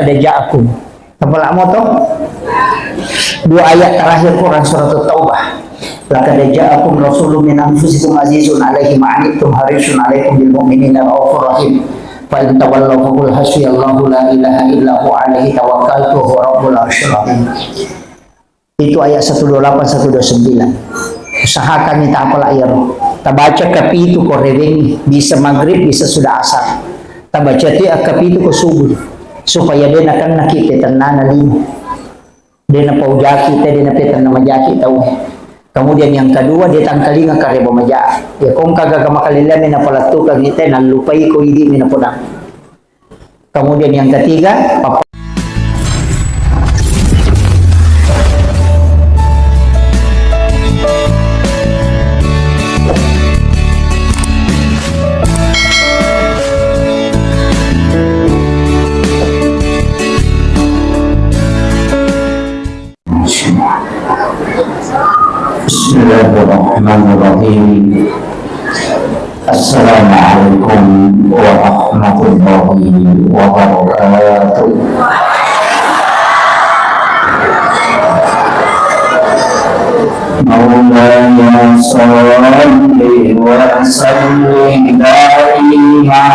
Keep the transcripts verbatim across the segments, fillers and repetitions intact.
Laqad ja'akum. Tapalamo to? Dua ayat terakhir Quran surat Taubah. Laqad ja'akum rasulun min anfusikum azizun alaihi ma anittum harisun alaikum bil mu'minina raufur rahim. Fa in tawallaw faqul hasbiyallahu la ilaha illa huwa alaihi tawakkaltu wa huwa rabbul arsyil azim. Itu ayat satu dua delapan, satu dua sembilan. Usahakan ni tapala iyaro. Tabaca kapitu ko rewengi, bisa maghrib, bisa sudah asar. Tabaca tu kapitu ko subuh. Supaya de nakennaki petennana lino. De napaujaki te, de napetenna majaki tau. Kemudian yang kedua, de tangkalinga kareba maja. Ya kong kaga kamakalilani napalettukan ite, nallupai ko idi mina podang. Kemudian yang ketiga, pap- Bismillahirrahmanirrahim. Assalamualaikum warahmatullahi wabarakatuh. مولاي صل وسلم دائما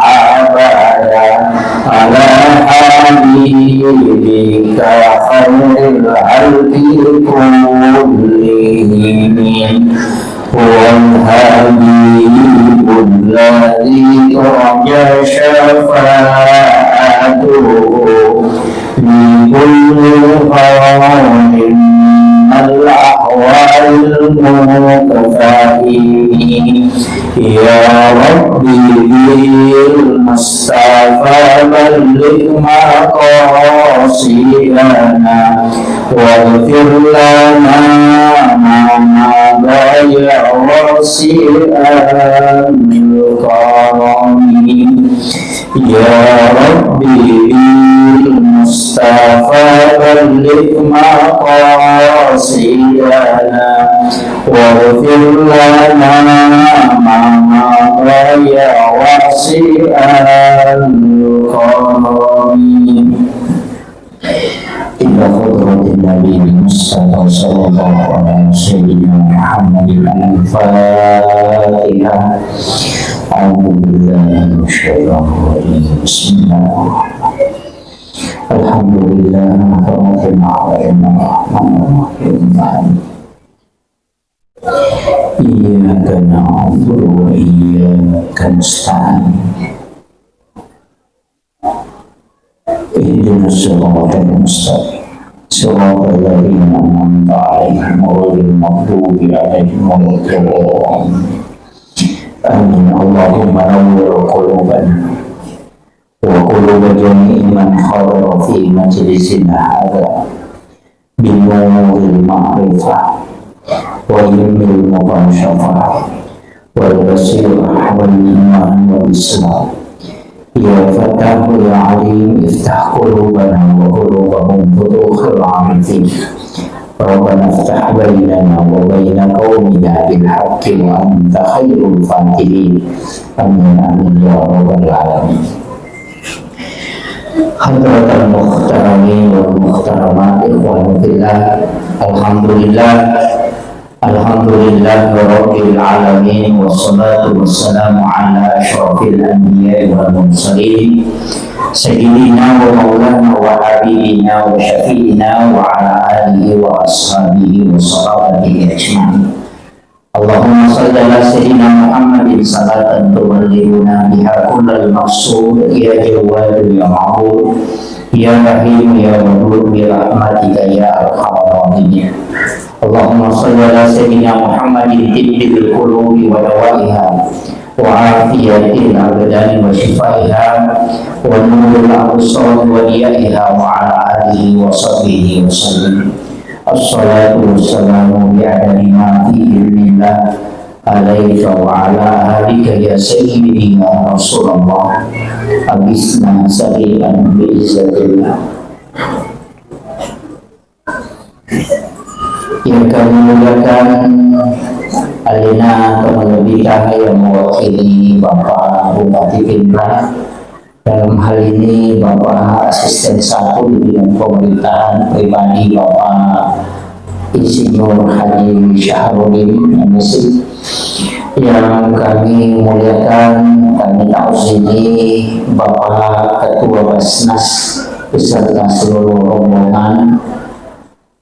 أبدا على حبيبك خير الخلق كلهم. هو الحبيب الذي ترجى شفاعته في كل هول من الأهوال المتفاهم. يا رب بالمصطفى بلغ مقاصدنا واغفر لنا ما مضى يا واسع الكرم. يا رب بالمصطفى بلغ مقاصدنا واغفر لنا ما مضى يا واسع الكرم. إلى حضرة النبي المصطفى صلى الله على سيدنا محمد. الفاتحة. أعوذ بالله من الشيطان الرجيم. بسم الله الرحمن الرحيم. الحمد لله رب العالمين. الرحمن الرحيم. مالك إياك نعبد وإياك نستعين. اهدنا الصراط المستقيم. صراط الذين أنعمت عليهم غير المغضوب عليهم ولا الضالين. آمين. اللهم نور قلوبنا وقلوب جميع من حضر في مجلسنا هذا بنور المعرفة وعلم المكاشفة والبصيرة والإيمان والإسلام. يا فتاح يا عليم، افتح قلوبنا وقلوبهم فتوح العارفين. ربنا افتح بيننا وبين قومنا بالحق وأنت خير الفاتحين. آمين، آمين يا رب العالمين. Hadratal muhtaramin wal muhtaramat, ikhwani fillah. Alhamdulillah. Alhamdulillah rabbil alamin, wassalatu wassalamu ala asyrafil anbiya wal mursalin, sayyidina wa maulana wa habibina wa syafi'ina wa ala alihi wa ashabihi wa sahabatihi ajma'in. اللهم صل على سيدنا محمد صلاة تبلغنا بها كل المقصود، يا جواد يا معبود، يا رحيم يا ودود، برحمتك يا أرحم الراحمين. اللهم صل على سيدنا محمد طب القلوب ودوائها، وعافية الأبدان وشفائها، ونور الأبصار وضيائها، وعلى آله وصحبه وسلم. الصلاة والسلام بعدد ما في علم الله عليك وعلى آلك يا سيدي يا رسول الله. أغثنا سريعا بعزة الله. Yang kami muliakan, alena atau malebbikang yang mewakili Bapak Bupati Pinrang, Dalam hal ini, Bapak Asisten Satu di Bidang Pemerintahan Pribadi, Bapak Insinyur Haji Syahrudin, M Si, yang kami muliakan, kami ta'zimi Bapak Ketua Basnas beserta seluruh rombongan,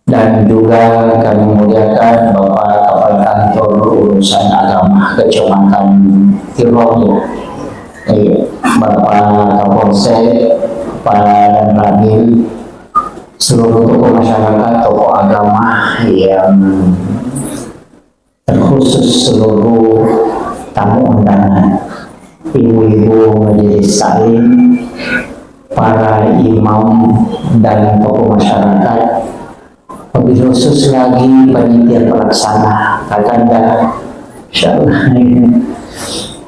dan juga kami muliakan Bapak Kepala Kantor Urusan Agama Kecamatan Tirobio, eh, Bapak Kapolsek, Pak Danramil, seluruh tokoh masyarakat, tokoh agama yang terkhusus seluruh tamu undangan, ibu-ibu majelis taklim, para imam dan tokoh masyarakat, lebih khusus lagi panitia pelaksana. Kakanda, insyaallah.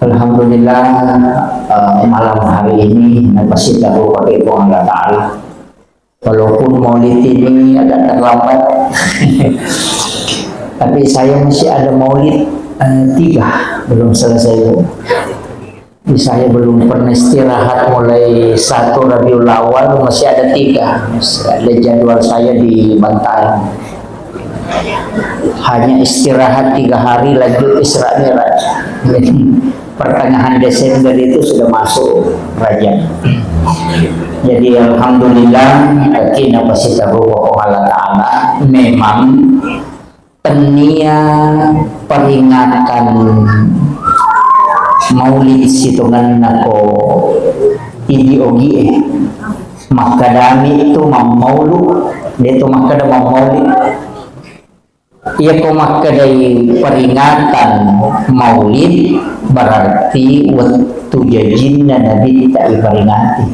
Alhamdulillah, eh, malam hari ini napasita rupa ke Allah Ta'ala. Walaupun maulid ini agak terlambat, tapi saya masih ada maulid, eh, tiga belum selesai. Saya belum pernah istirahat mulai satu Rabiul Awal, masih ada tiga. Masih ada jadwal saya di Bantaeng. Hanya istirahat tiga hari, lanjut Isra Mi'raj. Jadi, pertengahan Desember itu sudah masuk Rajab. Jadi, alhamdulillah, aki napasita rupa Allah Ta'ala. Memang tennia peringatan maulid sitongenna ko idi ogie. Makkedami tu mammaulu, de tu makkeda mammaulid. Iyako makkedai peringatan maulid, berarti wettu jajinna Nabitta iperingati.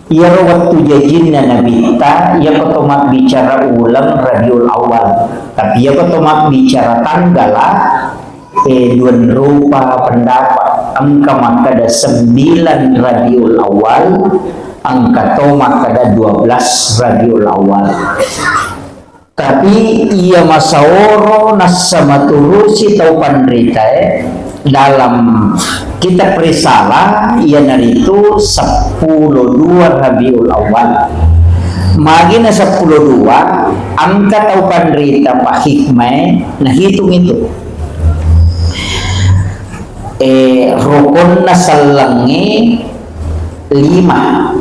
Iyaro wettu jajinna Nabitta, iyako to mabbicara uleng Rabiul Awal. Tapi iyako to mabbicara tanggala, eh, dua rupa pendapat. Engka makkeda sembilan Rabiul Awal, engka to makkeda dua belas Rabiul Awal. Tapi iya masaoro nassa maturusi tau panritae dalam kitab Risalah, iyanaritu seppulo dua Rabiul Awal. Magina seppulo dua, engka tau panrita pahikmae nahitung itu. Eh, rokonna sellengnge lima,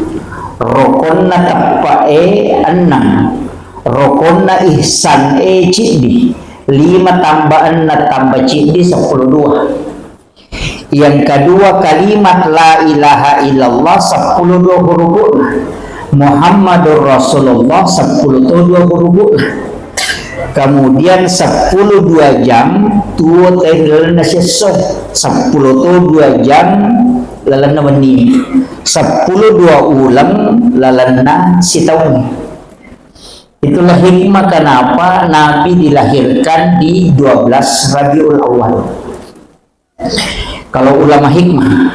rokonna teppe'e enneng, rokonna ihsan e ciddi, lima tambah enneng tambah ciddi seppulo dua. Yang kedua, kalimat la ilaha illallah seppulo dua hurufna, Muhammadur Rasulullah seppulo to dua hurufna. Kemudian seppulo dua jam tuo tau ri lalenna siesso, seppulo to dua jam lalenna wenni, seppulo dua uleng lalenna sitaung. Itulah hikmah kenapa Nabi dilahirkan di dua belas Rabiul Awal. Kalau ulama hikmah.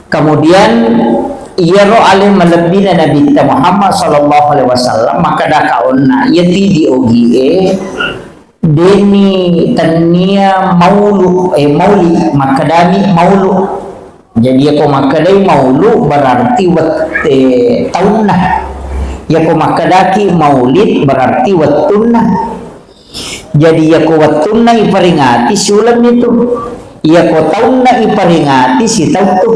Kemudian, iyaro ale malebbina Nabitta Muhammad sallallahu alaihi wasallam, makkeda kaonna, iya tidi ogie, deni tennia maulu, eh, mauli, makkedami maulu. Jadi, iyako makkedai maulu, berarti wette taunna. Iyako makkedaki maulid, berarti wettunna. Jadi, iyako wettunna iperingati, siulemmi tu. Iyako taunna iperingati, sitaung tu.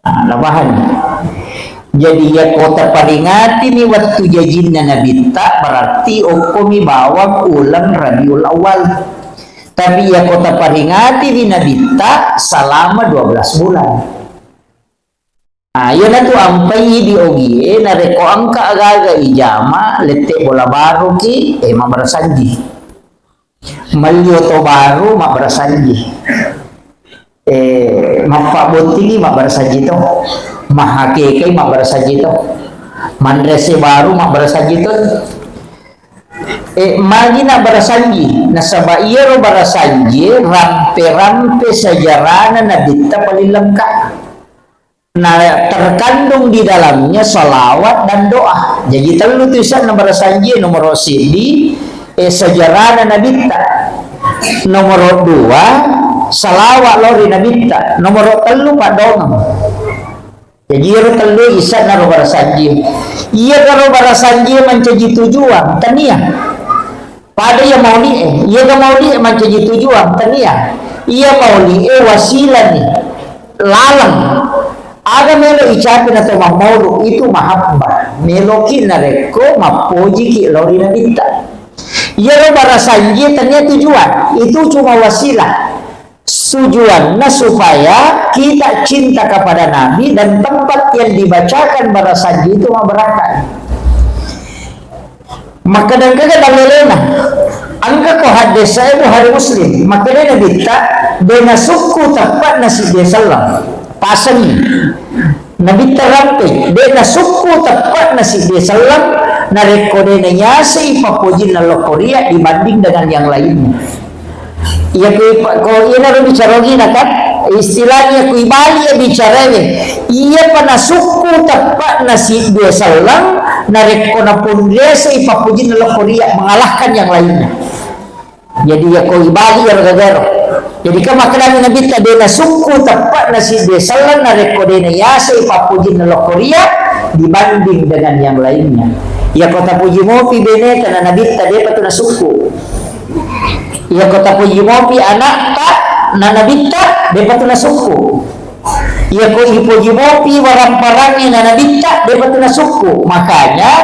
Nah, napahami? Jadi, iyako taperingati ni wettu jajinna Nabitta, berarti okkomi bawang uleng Rabiul Awal. Tapi, iyako taperingati ni Nabitta selama dua belas bulan. Ah, iyanatu ampai idi ogie, narekko engka aga-aga ijama, lette bola baruki, eh, mabbarasanji. Melli oto baru, mabbarasanji. Eh, mappabbottingi, mabbarasanji to. Mahakekai, mabbarasanji to. Manrese baru, mabbarasanji to. Eh, magi nabbarasanji? Nasaba iyaro barasanji rampe-rampe sejarana Nabitta paling lengkap. Nah, terkandung di dalamnya salawat dan doa. Jadi, tellu tu isenna barasanji, nomoro siddi, eh, sejarana Nabitta. Nomoro dua, salawat lao ri Nabitta. Nomoro tellu, paddongeng. Jaji iyaro tellu isenna ro barasanji. Iyaro barasanji mancaji tujuan, tania. Pada iya mauli'e, iyaga mauli'e mancaji tujuan, tania. Iya mauli'e wasilani, laleng. Aga melo icapi na to mammaulu, itu mahabbah. Meloki narekko mappojiki lao ri Nabitta. Iyaro barasanji tania tujuan, itu cuma wasilah. Tujuanna supaya kita cinta kepada Nabi dan tempat yang dibacakan barasanji itu mabarakka. Makkeda engkaga dalilena? Engka ko hadis sahih Bukhari Muslim. Makkeda Nabitta, de nasukku teppa'na siddi selleng. Pasengi. Nabitta rampe, de nasukku teppa'na siddi selleng, narekko de nanyasei pappojinna lokkoria dibanding dengan yang lainnya. Iya ku ipa-, ko iyana ro bicara ogina kan, istilahnya ku ibali ya bicara we. Iya pa nasukku teppa'na siddi selleng, narekko napunriasei pappojinna lokkoria mengalahkan yang lainnya. Jadi ya ko ibali ya gagaro. Jadi kan makkedami Nabitta de nasukku teppa'na siddi selleng narekko de nayasei pappojinna lokkoria dibanding dengan yang lainnya. Ya ko tapuji mopi beneta na Nabitta de patu nasukku. Iya ko tapoji mopi anakta na Nabitta, depa tu nasukku. Iya ko ipoji mopi warang-parangnge na Nabitta, depa tu nasukku. Makanya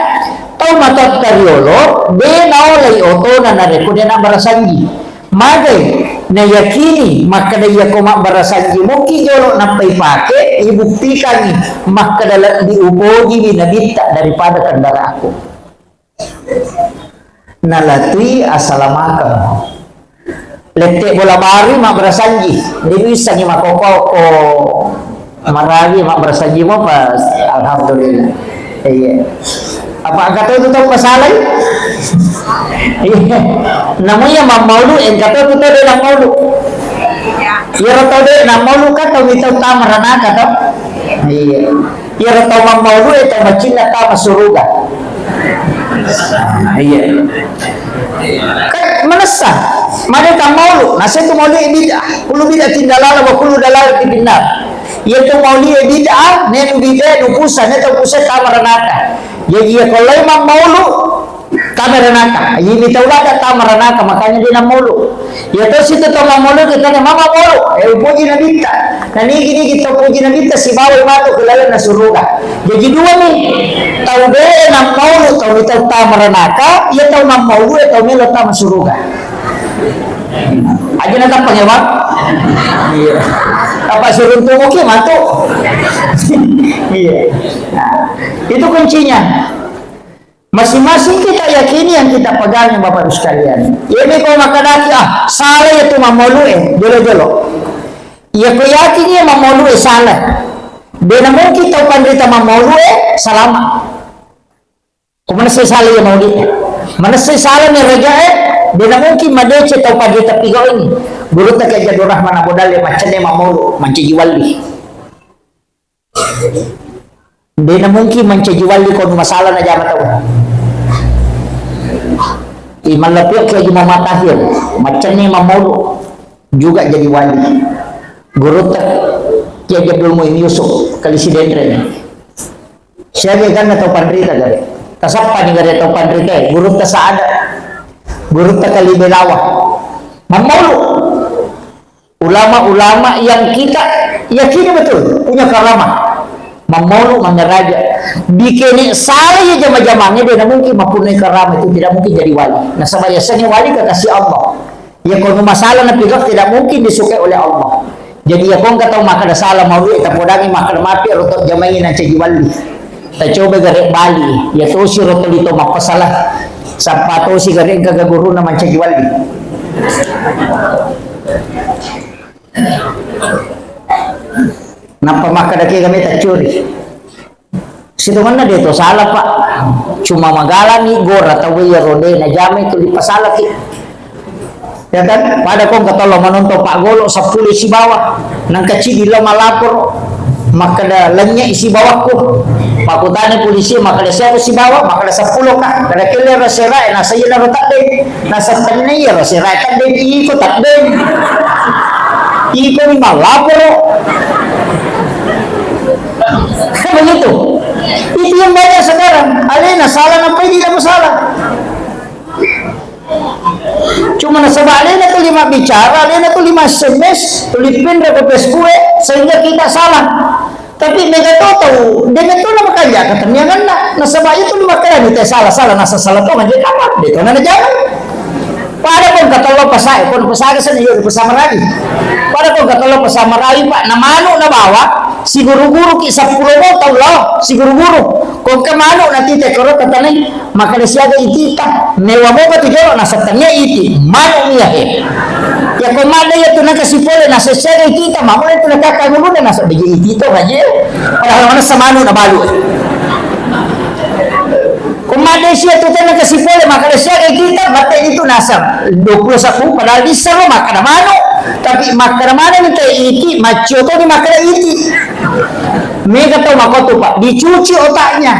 tau matotta riolo de naolai otona narekko de nabbarasanji. Magai nayakini makkeda iya ko mabbarasanji moki jolo nappa ipake, ibuktikangi makkeda lebbi upojiwi Nabitta daripada kendaraanku. Nalatui asalamakeng. Lette bola baru mabbarasanji, de wissengi makoko ko marawi mabbarasanji mo pas, alhamdulillah. Iya. Apa engka to tu tau pasalai? Iya. Namu iya mammaulu, engka to tu tau de nammaulu. Iya, tau de nammaulu kan tau mitau tamaranaka to. Iya. Iyaro tau mammaulu'e tau macinna tama suruga. Nah, iya. Kan manessa, mane tammaulu, naseng tu mauli'e bid'ah, kullu bid'atin dalalah wa kullu dalalatin finnar. Iya tu mauli'e bid'ah, ne nu bid'ah, nu pusa, ne tau pusa tama ranaka. Jaji iya ko lai mammaulu, tama ranaka. Iya mi tau ladda tama ranaka, makanya de nammaulu. Iya tosi tu tau mammaulu kita ne mama maulu. Eh, upoji Nabitta. Na nigi-nigi tau poji Nabitta sibawa matu ke lalenna suruga. Jaji dua mi. Tau de nammaulu, tau mi tau tama ranaka, iya tau nammaulu, iya tau melo tama suruga. Aja na tappa ngewa. Iya. Apa siruntu oke matu. Iya. Nah, itu kuncinya. Masing-masing kita yakini yang kita pegangi, Bapak Ibu sekalian. Iya mi ko makkadaki, "Ah, salah iya tu mammaulu'e, jolo-jolo." Iya ko yakin iya mammaulu'e salah. De namungkin tau panrita mammaulu'e salama. Ko manessai salah iya mauli'e. Manessai salah ni raja'e, de namungkin madeceng tau panrita pigau'ni. Gurutta Kiai Abdul Rahman Abu Dalle maccenne mammaulu, mancaji wali. De namungkin mancaji wali ko nu masalah najama tau. I mallapio Kiai Haji Muhammad Tahir, maccenne mammaulu juga jadi wali. Gurutta Kiai Haji Abdul Muin Yusuf, Kali Sidenreng. Siaga ganna tau panrita gare. Tasappani gare tau panrita, gurutta Saada, gurutta Kali Belawa. Mammaulu. Ulama-ulama yang kita yakini betul punya karamah. Mammaulu mangaraja. Bikene salah ya jama-jamange, de namungkin mapunnai karamah itu, tidak mungkin jadi wali. Nasaba yasengnge wali kekasih Allah. Ya ko nu masalah na pigau tidak mungkin disukai oleh Allah. Jadi ya ko engka tau makkada salah maulue, tapodangi makkada mapi ro to jamae nancaji wali. Tacoba gare bali, ya tosi ro tuli to mappasala. Sappa tosi gare engka ga guruna mancaji wali. Nappa makkada ke game taccuri. Sitongenna de to salah, Pak. Cuma magalani gora tau iya ro de najamai tuli pasalaki. Ya kan? Pada ko engka tollo manontong Pak Golo seppulo sibawa. Nangka cidi lo malapor. Makkada lennye sibawakku. Makkutana polisi makkada siapa sibawa? Makkada seppulo ka. Kada kelle ro serae, nasayana ro tadde. Nasattenne iya ro serae tadde, iko tadde. Iko ni malaporo. Begitu. Itu yang banyak sekarang. Alena salah, nampai tidak masalah. Cuma nasaba alena tu lima bicara, alena tu lima S M S, tuli pinra ke Facebook, sehingga kita salah. Tapi mega to tau, de' metto na makanja' katennianganna. Nasaba itu lima kali te salah, salah, nasa salah to, ngaji apa? De' to na jangan. Pada ko engka tello pasae, ko pasaga seni, iya, pasa marawi. Pada ko engka tello pasa marawi, Pak, na manu na bawa, siguru-guru ki seppulo mo tau lao, siguru-guru. Ko engka manu na tite koro katanai, makkeda siaga itita, mewa moga tu jolo, na setengah iti, manu iya he. Ya ko mada ya tu na kasi pole, na sesiaga itita, mamule tu na kakak guru, na sebiji itito aja. Padahal mana semanu na balu. Ko madde sia tu tenna kasi pole, makkeda siaga kita, batte itu nasar dua puluh satu, padahal bisa lo makkeda manu, tapi makkeda mana ni teh iti, maccio to ni makkeda iti. Mega tau makotu, Pak, dicuci otaknya.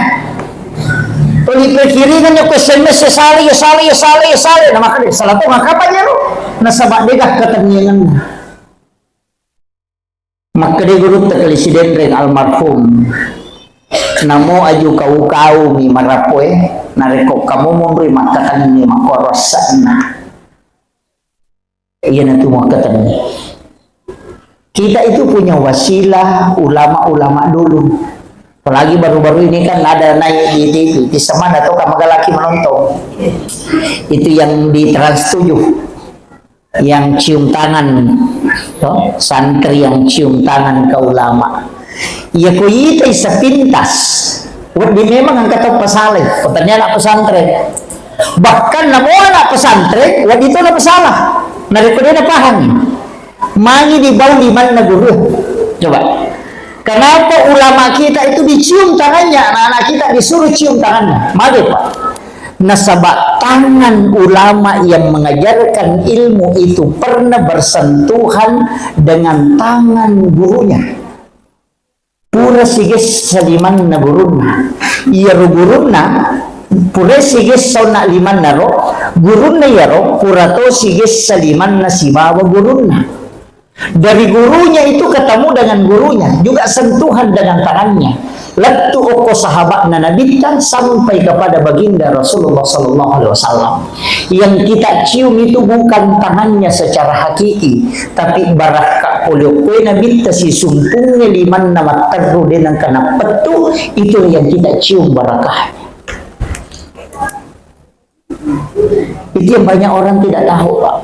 Tuli pikiringan ya ko S M S ya salah, ya salah, ya salah, ya salah. Nah, makkeda salah to, ngapa ya lo? Nasaba dega ketenniangan. Makkeda gurutta Kali Sidenreng almarhum, "Namo aju kau-kaumi marapoe, narekko kamu monroi makkatenni makkoro asse'na." Iyanatu makkatenni. Kita itu punya wasilah ulama-ulama dulu. Apalagi baru-baru ini kan ada naik di T V, di semana atau kamu lagi menonton. Itu yang di Trans tujuh. Yang cium tangan, to? Santri yang cium tangan ke ulama. Iya ko itai sepintas, wedding memang engka tau pasalai, pertanyaan anak pesantren. Bahkan namo anak pesantren, wedding to na pasalah. Narekko de' na paham. Mangi di bau limanna guru. Coba. Kenapa ulama kita itu dicium tangannya, anak-anak kita disuruh cium tangannya? Mage, Pak. Nasaba tangan ulama yang mengajarkan ilmu itu pernah bersentuhan dengan tangan gurunya. Pura sigessa limanna gurunna. Iyaro gurunna, pura sigessa onna limanna ro, gurunna iyaro pura to sigessa limanna sibawa gurunna. Dari gurunya itu ketemu dengan gurunya, juga sentuhan dengan tangannya. Lettu okko sahabatna Nabitta sampai kepada baginda Rasulullah sallallahu alaihi wasallam. Yang kita cium itu bukan tangannya secara hakiki, tapi barakka pole okkoe Nabitta sisumpungnge limanna matterru de' nengka nappettu, itulah yang kita cium barakahnya. Itu yang banyak orang tidak tahu, Pak.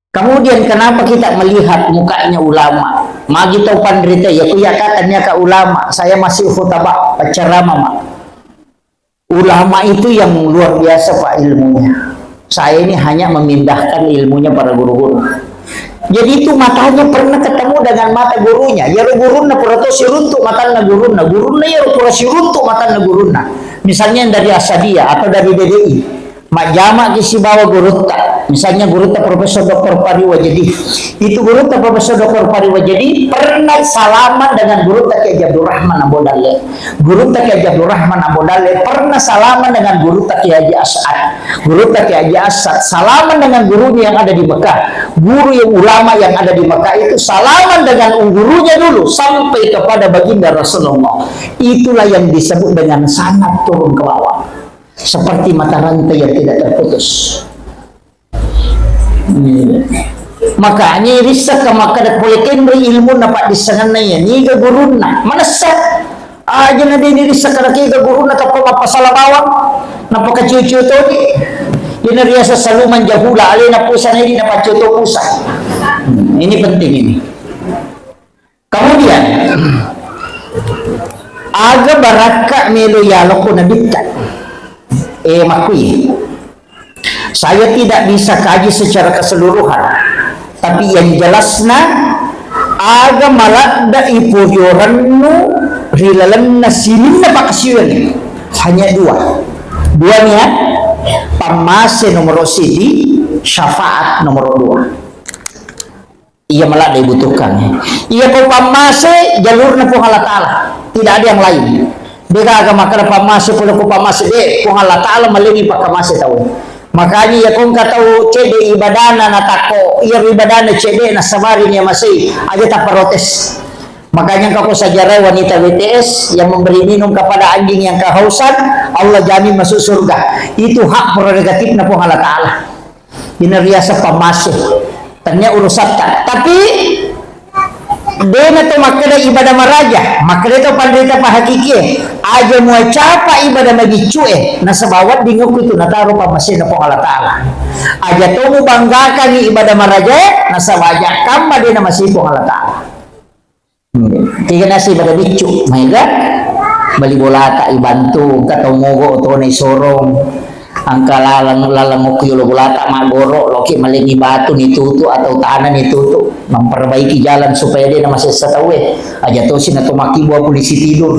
Kemudian kenapa kita melihat mukanya ulama? Magi tau panrita, ya, ku ya katanya ka ulama, saya masih khutbah, penceramah, Mak. Ulama itu yang luar biasa, Pak, ilmunya. Saya ini hanya memindahkan ilmunya para guru-guru. Jadi itu matanya pernah ketemu dengan mata gurunya. Ya, gurunna pura to siruntuk matanna gurunna. Gurunna ya pura siruntuk matanna gurunna. Misalnya yang dari Asadiyah atau dari D D I. Majjama ki sibawa gurutta. Misalnya gurutta Profesor Doktor Pari Wajedi. Itu gurutta Profesor Doktor Pari Wajedi pernah salaman dengan gurutta Kiai Haji Abdurrahman Ambo Dalle. Gurutta Kiai Haji Abdurrahman Ambo Dalle pernah salaman dengan gurutta Kiai Haji As'ad. Gurutta Kiai Haji As'ad salaman dengan gurunya yang ada di Mekah. Guru yang ulama yang ada di Mekah itu salaman dengan gurunya dulu sampai kepada baginda Rasulullah. Itulah yang disebut dengan sanad turun ke bawah. Seperti mata rantai yang tidak terputus. Hmm. Makanya irissakka makkeda pole kenroi ilmunna paddissengenna iya, niga gurunna. Manessa. Aja na de' nirissakka nakega gurunna tappa mappasala bawang. Nappa kaciu-ciu toni. Iyana riaseng saluman jahula, alena pusa na idi napaccio to pusa. Hmm, ini penting ini. Kemudian, aga barakka melo yalokko Nabitta. Eh, makkui. Saya tidak bisa kaji secara keseluruhan, tapi yang jelasna, aga maladda ipuriorennu ri lalenna sininna pakkasiwiang hanya dua. Dua nia, pammase nomoro sidi, syafaat nomoro dua. Iya maladde dibutuhkan. Iya ko pammase jalurna Puang Allah Ta'ala. Tidak ada yang lain. De' gaga makkeda pammase pole ko pammase, de', Puang Allah Ta'ala malengi pakkamase tau. Makanya iya ko engka tau cedde ibadana natakko, iya ibadana cedde nasabari ni masei, aja taprotes. Makanya engka ko sejarah wanita B T S yang memberi minum kepada anjing yang kehausan, Allah jamin masuk surga. Itu hak prerogatifna Puang Allah Ta'ala. Ini riasa pamase. Tania urusatta. Tapi dena to makkeda ibadah maraja, makkeda to panrita pahakikie, aja mua capa ibadah mabiccue, nasaba wedding okko tu nataro pamasena Puang Allah Ta'ala. Aja to mubanggakangi ibadah maraja, nasaba aja kamma dena masih Puang Allah Ta'ala. Tiga nasi pada biccu, maega bali bolata ibantu, engka tau mogo otona isorong, engka laleng, laleng okko yolo bolata maggoro, loki malengi batu nitutu atau tanah nitutu, memperbaiki jalan supaya dia masessa tauwe, aja tosi na to makkibua polisi tidur,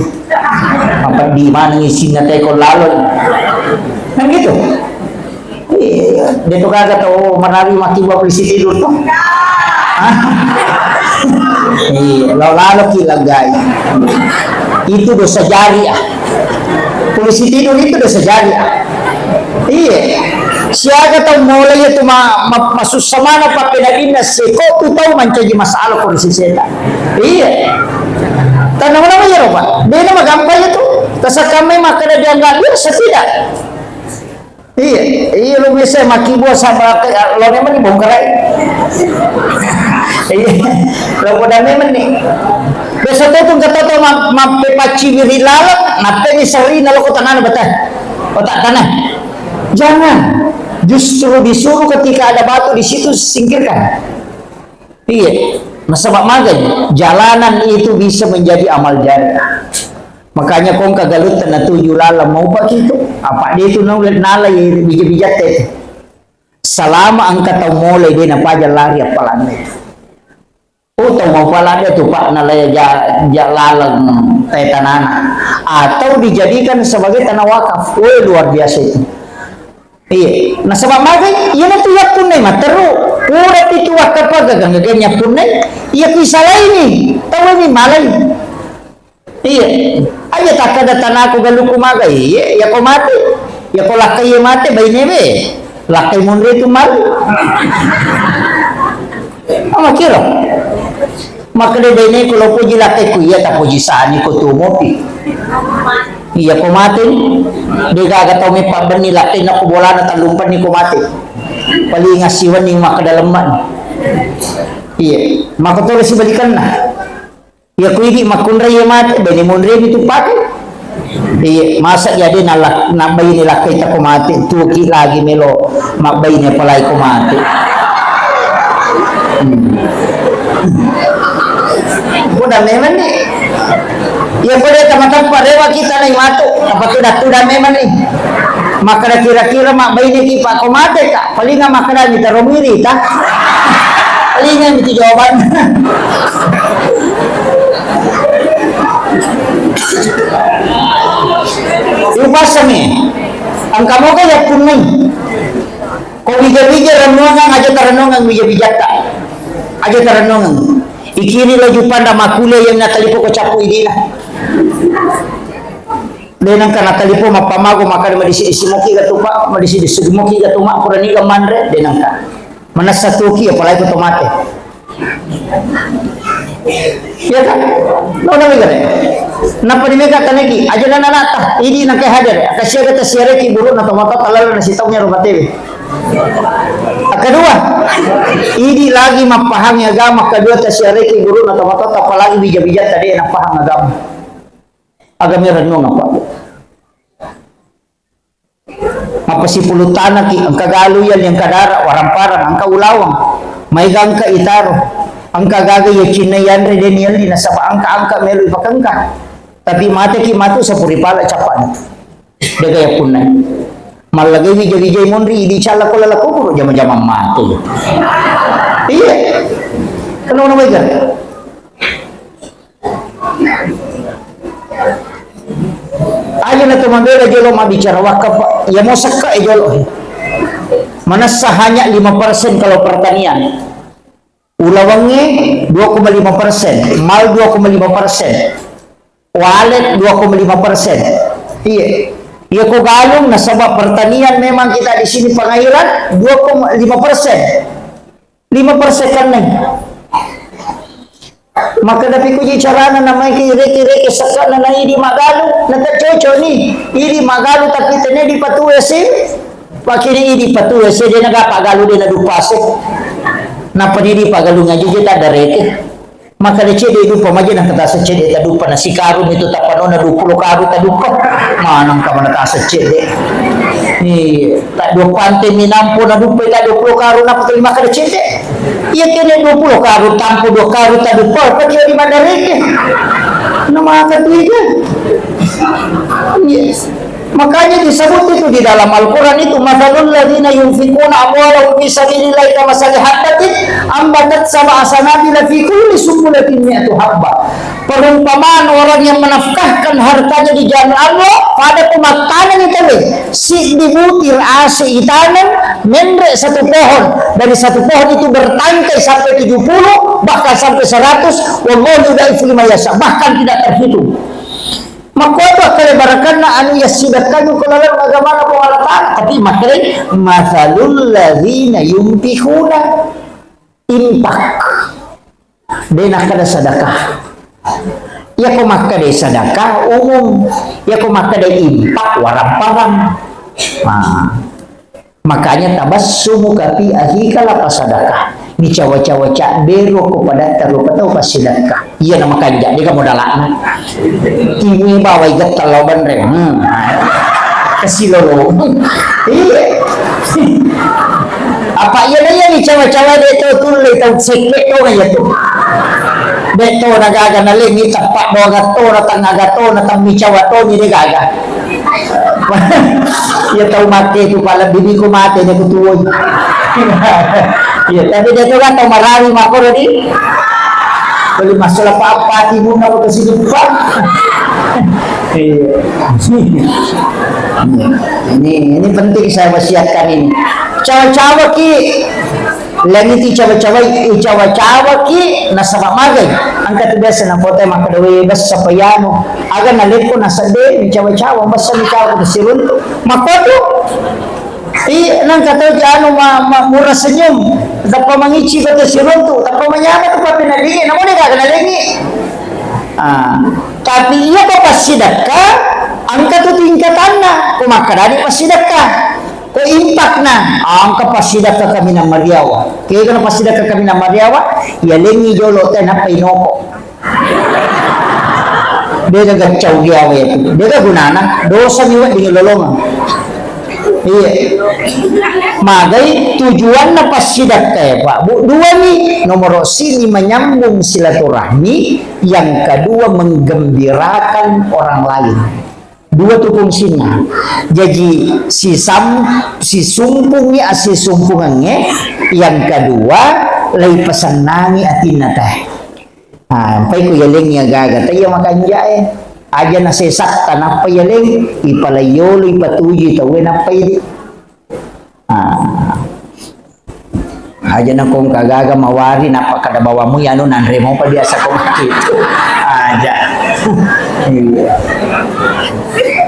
mapeddi maneng isinna teko laleng, kan gitu. Iya, dia tu kagak tahu merawi maki bawa polisi tidur tuh. Hah? Iya, lo lalo ki lagai. Itu dosa jariah. Polisi tidur itu dosa jariah. Iya. Siaga tau mulai itu ma, ma, masussa mana pakai dadinna seko tu tau mancaji masalah polisi setan. Iya. Tanam nama ya roba. Dia nama gampang itu. Tasakamai makan dia nggak biasa tidak. Iya, iya, lo bisa makkibua sabara, lo memang dibongkarai. Iya, lo pada memang nih. Biasa tuh tuh kata tuh ma-, mappe paccibiri laleng, nappe ni serina lo kota nana betah. Kota tanah. Jangan. Justru disuruh ketika ada batu di situ singkirkan. Iya. Nasaba magai, jalanan itu bisa menjadi amal jariah. Makanya kong kagalutta natuju laleng mau pakitu. Apa dia itu nau nalai bija-bijatta itu. Selama engka tau mulai dia napaja lari apalagi. Oh, tau mau pala dia tu pak nalai ja, ja laleng tai tanana. Atau dijadikan sebagai tanah wakaf. Oh, luar biasa itu. Iya, nasaba magai, iya natu yakkunne matteru. Pura pitu wakkapaga ganggaga yakkunne, iya ku isalaini, tau mi malai. Iya, aja takkada tanaku galuku magai, iya, iya ko mate, iya ko lakkai iya mate, baine be, lakkai munre tu malai. Ama kiro. Makkeda baineku lo poji lakkeku, iya tapoji sani ko tumopi. Iya ko mate ni. De gaga tau meppa benni lakkenna ko bolana tallumpenni ko mate. Paling assiwenni makkeda lemma ni. Iya, makkotoro sibalikanna. Iya ko idi makkunrai iya mate, bene munremi tu pake. Iya, masa jadi nalak-, nabbaini lakkai tako mate, tuki lagi melo mabbaini apalagi ko mate. Hmm. Kuda memang ni. Iya, kuda teman-teman rewa kita nih matu. Apa kuda, kuda memang ni. Maka kira-kira mabbaini ki pak ko mate ka. Palinga makkeda mi taro miri ta. Palinga mi tu jawaban. Upasami. Engka moga yakkunnai. Ko bija-bija rennuangang aja tarennuangang bija-bijatta. Aja tarennuangang. Ikiri lo jupanda makkulia yang natalipo ko cappu idina. De nengka natalipo mappamago makkeda madisi-disi moki ga tu pak, madisi-disi moki ga tu mak, purani ga manre, de nengka. Manessa tuki apalagi ko to mate. Iya kan? Lo na mega re. Napa di mega taneki, aja na nanata, idi nengka hadir, akasiaga tasiareki buruk na to mata talala na sitau nya rumah tewe. Kedua, idi lagi mappahang agama, kedua tasiareki buruk na to mata apalagi bija-bija tadi na pahang agama. Agama rennuang apa? Mappasipuluttanaki, engka galu yalli, engka dara, waramparang, engka ulaweng, maega engka itaro, engka gaga yacinna yanre deni yalli, nasaba engka-engka melo ipakengka. Tapi mateki matu sapuri pala cappana. Dega yapunnai. Mallagai wija-wijai monri, idi calla ko lala kuburu, jama-jama mate. Iya. Kenapa nama ikan? Aja na to mabela jolo mabbicara wakaf, iya mo sekka e jolo. Manessa hanya lima persen kalau pertanian. Ulawengnge dua koma lima persen, mal dua koma lima persen, walet dua koma lima persen. Iya. Iya ko galung, nasaba pertanian memang kita di sini pengairan, dua koma lima persen. Lima persen kenneng. Maka tapi kuji carana namai ki reke-reke sekkana na idi magalu, na tak cocok ni. Idi magalu tapi tene di patu ese. Pakini idi patu ese de na gapa galu de na dupase. Napa ni di pagalu ngaji je tak ada reke. Maka de cede dupa maje na kata secede tadupa na sikaru itu tapanona dua puluh karu tadupa. Manang kamana kata secede. Iya. Tak dua pante minampo na dupa tak dua puluh karu na putri maka de cede. Iya kene dua puluh karu tampo dua karu tadupa, apa dia di mandareke. Na maka tu iya. Yes. Makanya disebut itu di dalam Al-Quran itu, "Matsalul ladzina yunfiquna amwalahum fi sabilillahi kamatsali habbatin ambatat sab'a sanabila fi kulli sunbulatin mi'atu habbah." Perumpamaan orang yang menafkahkan hartanya di jalan Allah, pada pemattaneng itu, siddi butir ase itaneng, menre satu pohon, dari satu pohon itu bertangkai sampai tujuh puluh, bahkan sampai seratus, wallahu yudaifu liman yasha, bahkan tidak terhitung. Makkuatu akkalebarakkanna anu yassidekkaku ko laleng agamana Puang Allah Ta'ala. Tapi makkeda, "Matsalul ladzina yunfiquna," infak. De nakkeda sedekah. Iya ko makkeda sedekah umum. Iya ko makkeda infak warang-parang. Nah. Makanya tabassumuka fi akhika la fasadaka. Nicawa-cawa cabbero ko padatta rupa tau passidakka. Iya na makanja, deka modalakna. Tiwi bawai getta lao banreng. Hmm. Kesilolo. Iya. Apa iya na iya nicawa-cawa de to tulle tau sekke to na iya tu. De to na gaga na lengi teppa doga to na tengaga to na temmi cawa to ni de gaga. Iya tau mate tu pala bibiko mate de kutuwoi. Iya, tapi de tu kan tau marawi makoro di. Beli masalah apa-apa timunna ko kesidupan. Iya. Ini, ini penting saya wasiatkan ini. Cawa-cawa ki Lani ti cawa-cawai, icawa-cawaki nasaba magai. Engka tu biasa na kota makkeda, "We, bessa pa iyanu." Aga nalekko nasedde, icawa-cawa, bessa icawa ko siruntu. Makkotu. I, nangka tau ji anu ma, ma, murah senyum. Tappa mangici ko siruntu, tappa manyama tu papi nalingi, namo de gaga nalingi. Ah, tapi iya ko passidekka, engka tu tingkatanna. Ko makkedani passidekka. Ko impakna, engka passidekka kaminang mariawa. Kegana passidekka kaminang mariawa, yalengngi jolo te nappa inoko. Dega gaccau riawa itu. Dega gunana, dosa mi wedding lolongeng. Iya. Magai tujuanna passidekka ya, Pak. Bu, dua mi. Nomor sini menyambung silaturahmi, yang kedua menggembirakan orang lain. Dua tu fungsinna. Jaji sisam-, sisumpungngi assisumpungengnge, yang kedua, leipasennangi atinna te. Ah, ampai ku yalengngi agaga te iya makanjae. Aja nasesatta nappa yaleng, ipalaiyolo, ipatuju tauwe nappa idi. Ah. Aja na kongka gaga mawari, nappa kada bawamu yanu nanre mopa biasa ko makitu. Aja. Iya.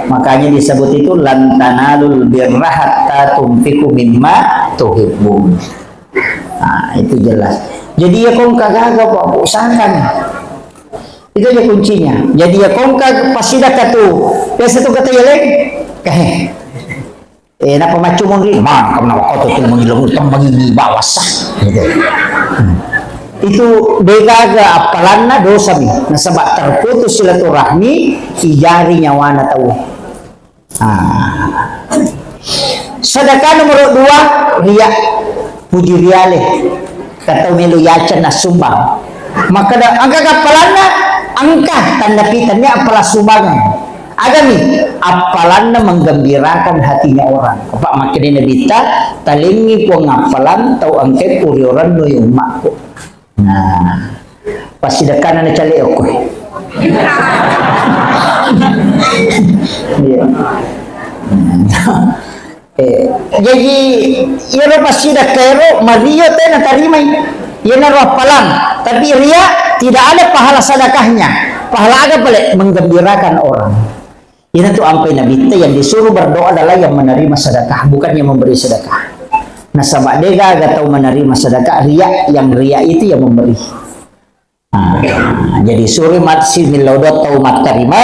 Makanya disebut itu, "Lan tanalul birra hatta tunfiqu mimma tuhibbun." Nah, itu jelas. Jadi ya kongka gaga, Pak, usahakan. Itu aja kuncinya. Jadi ya kongka passidekka tu. Biasa tu kata ya, Leng. Eh. Eh, napa maccumung ri? Man, kamu nama kau tuh mengilung utang begini bawasa. Gitu. Hmm. Itu degaga appalanna dosa mi. Nasaba terputus silaturahmi, ijari nyawana tau. Ah. Sedekah nomor dua, ria. Puji riale. Katau melo yaceng nassumbang. Makkeda, engka appalanna, engka tanda pitannya appalang sumbangan. Agami, appalanna menggembirakan hatinya orang. Apa makkeda Nabitta, talengngi Puang appalang tau engkai puriorang noi ummakku. Nah, passidekkana na cale okko. Iya. Eh, jaji, iyaro passidekka ero, mario te natarimai. Iyanaro appalang. Tapi ria, tidak ada pahala sedekahnya. Pahala aga pale? Menggembirakan orang. Iyanatu ampai Nabitta, yang disuruh berdoa adalah yang menerima sedekah, bukan yang memberi sedekah. Nasaba degaga tau menerima sedekah, riya, yang riya itu yang memberi. Nah, jadi suri matsi millau doa tau matterima,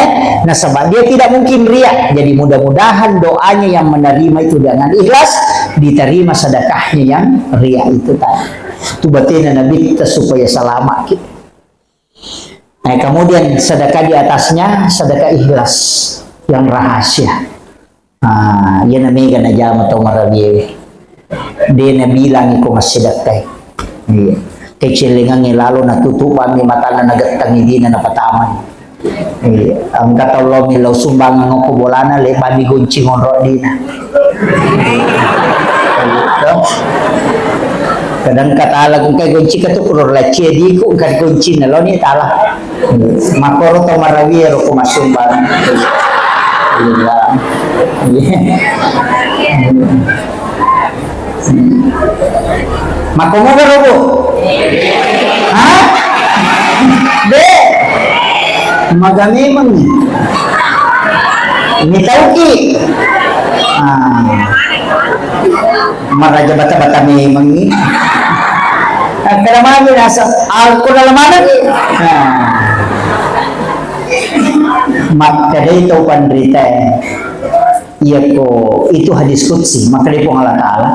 nasaba dia tidak mungkin riya. Jadi mudah-mudahan doanya yang menerima itu dengan ikhlas, diterima sedekahnya yang riya itu tadi. Itu batena Nabitta supaya selamat kita. Nah, kemudian sedekah di atasnya, sedekah ikhlas yang rahasia. Ah, iyana mega najama tau marabiawe. De nabilangi ko massidekkai. Iya. Kecellengangnge lalo natutupangi matanna nagettangi dina napatamai. Iya. Engka tau lao millau sumbangan ko bolana, lebani gonci ngonro dina. Iya. Kadang katala engka gonci katu kuro laccie diku engka gonci naloni tala. Makkoro to marawi ero ko masumbang. Iya. Makko moga ro, Bu? Hah? De. Maga memang ni. Mitauki. Ah. Maraja bata-bata memang ni. Kada magi nasa alko dalam mana ni? Nah. Makkadai tau panrita, iyako itu hadis qudsi, makkadai Puang Allah Ta'ala,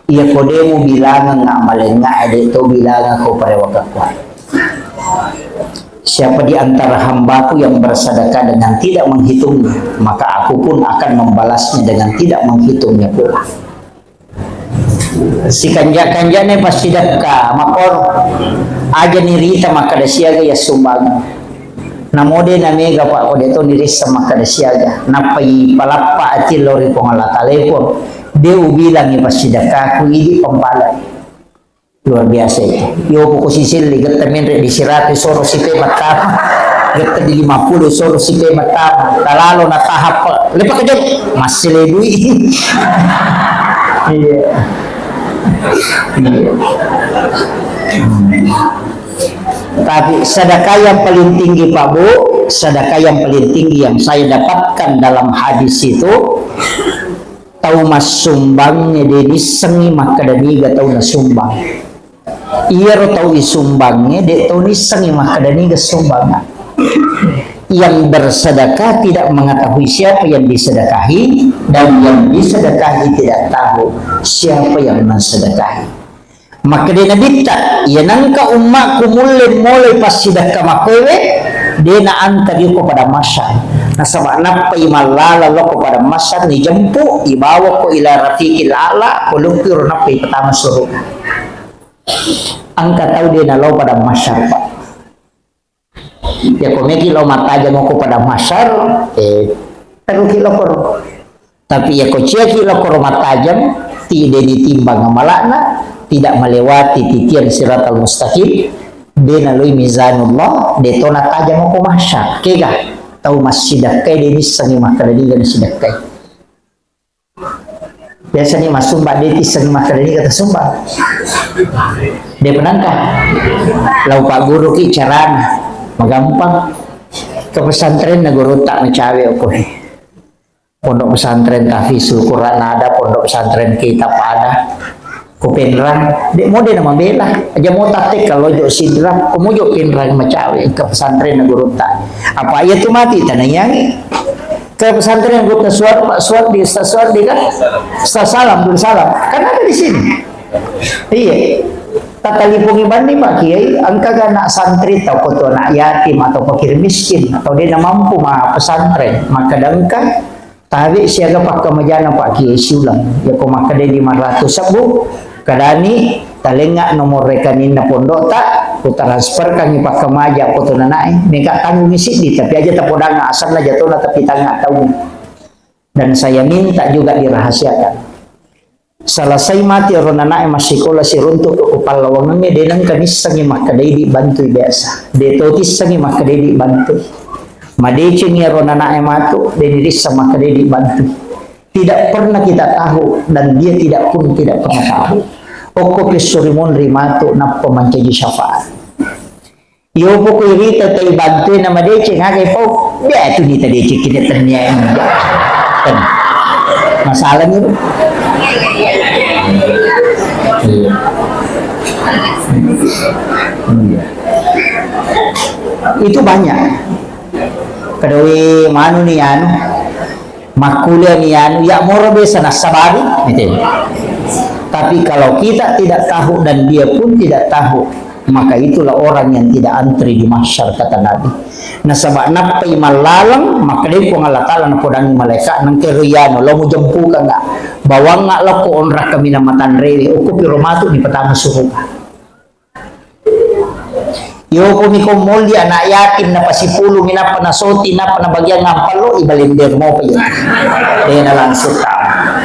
iyako de mubilangeng amalengnga, de to bilangeng ko parewakakku. Siapa di antara hambaku yang bersedekah dengan tidak menghitungnya, maka aku pun akan membalasnya dengan tidak menghitungnya pula. Sikanja-kanjana passidekka, makkoro. Aja nirita makkada siaga ya sumbang. Namo de namega, Pak, ko de to nirissa makkada siaga. Nappa ipalappa ati lao ri Puang Allah Ta'ala, Puang, de ubilangi passidekkaku, idi pampalai. Luar biasa itu. Yo, poko sisilli, getta menre di siratu, soro sipe mattama. Getta di lima puluh, soro sipe mattama. Talalo na tahap, lepa kejut. Masih lebih. Iya. Iya. Tapi sedekah yang paling tinggi, Pak Bu, sedekah yang paling tinggi yang saya dapatkan dalam hadis itu, tau massumbangnge de nissengngi makkeda niga tau nasumbang. Iyaro tau isumbangnge de tau nissengngi makkeda niga sumbangnge. Yang bersedekah tidak mengetahui siapa yang disedekahi, dan yang disedekahi tidak tahu siapa yang mensedekahi. Makkeda Nabitta, "Iya nengka ummakku mulle molai passidekka makkoewe, de na anta ri ko padang mahsyar. Nasaba nappai mallala lao ko padang mahsyar, nijempu, ibawa ko ila rafiqil a'la, ko lukku ro nappai patama suruga." Engka tau de nalao padang mahsyar, Pak. Yako meki lao mattajang ko padang mahsyar, eh, teruki lokoro. Tapi yako ciaki lokoro mattajang, ti de ditimbang amalakna, tidak melewati titian siratal mustaqim, de naloi mizanullah, de to nattajang ko mahsyar. Kega, tau massidekkai de nissengngi makkeda niga nasidekkai. Biasani massumba de tissengngi makkeda niga tasumba. De penangka. Lau pagguruki carana, magampang. Ke pesantren na guru tak macawe okko. Pondok pesantren Tahfizul Quran ada, pondok pesantren Kitab ada. Ko Penrang, de mode na mabela. Aja mo tatte kalau jo Sidrap, ko mojo Penrang macawe ke pesantren na guru tak. Apa iya tu mati tanayangi. Ke pesantren Gutta Suar, Pak Suardi, Ustaz Suardi kan? Ustaz Salam, Guru Salam. Kan ada di sini. Iya. Tatalipungi bandi Pak Kiai, engka ga anak santri atau ko tu anak yatim atau fakir miskin atau de na mampu ma pesantren, makkeda engka tabe siaga pakkamajana Pak Kiai siuleng. Yako makkeda lima ratus sebbu, Kadani, talengnga nomor rekeninna pondokta, ku transferkangngi pakkamaja ko tu nanae, mega tanggungi siddi, tapi aja tapodanga asenna jatona tapi tangnga taung. Dan saya minta juga dirahasiakan. Selesai mati ro nanae massikola siruntu ko pallawangengnge, de nengka nissengngi makkeda idi bantui biasa. De to tissengngi makkeda idi bantui. Madecengi ro nanae matu, de nirissa makkeda idi bantui. Tidak pernah kita tahu dan dia tidak pun tidak pernah tahu. Okko pissuri munri matu nappa mancaji syafaat. Iyo, poko irita tai bantue na madeceng, aga ipau? Bea tu nita deceng kini tennia ini. Ten. Masalah ni. Iya. Iya. Itu banyak. Kedawi manu ni anu. Makkuliah ni anu, ya moro biasa nassabari, gitu. Tapi kalau kita tidak tahu dan dia pun tidak tahu, maka itulah orang yang tidak antri di mahsyar, kata Nabi. Nasaba nappai mallaleng, makkedai Puang Allah Ta'ala napodangi malaika, nengke riyano, lo mujempukang nggak? Bawang nggak lo ko onrak kami nama tanrewe, uku piro matu di petang suruga. Yopo mi ko molli anak yatim, napasipulumi, nappa nasoti, nappa nabagiang ampallo, ibalender mopa iya. Dena langsung tama.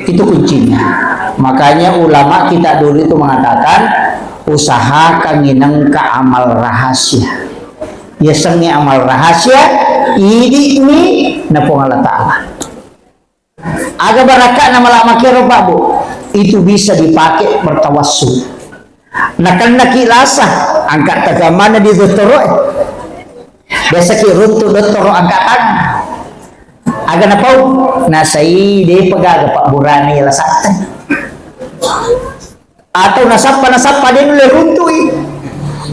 Itu kuncinya. Makanya ulama kita dulu itu mengatakan, usahakan nginengka amal rahasia. Yasengnge amal rahasia, idi'mi na Puang Allah Ta'ala. Aga baraka'na mala makero, Pak, Bu? Itu bisa dipakai bertawassul. Nakennaki lasa, angka tagamana di dottoro'e. Biasaki runtu dottoro angka tangan. Aga napau? Nasai depa gaga pabburana iya lasatta. Atau nasappa, nasappa, de nulle runtui.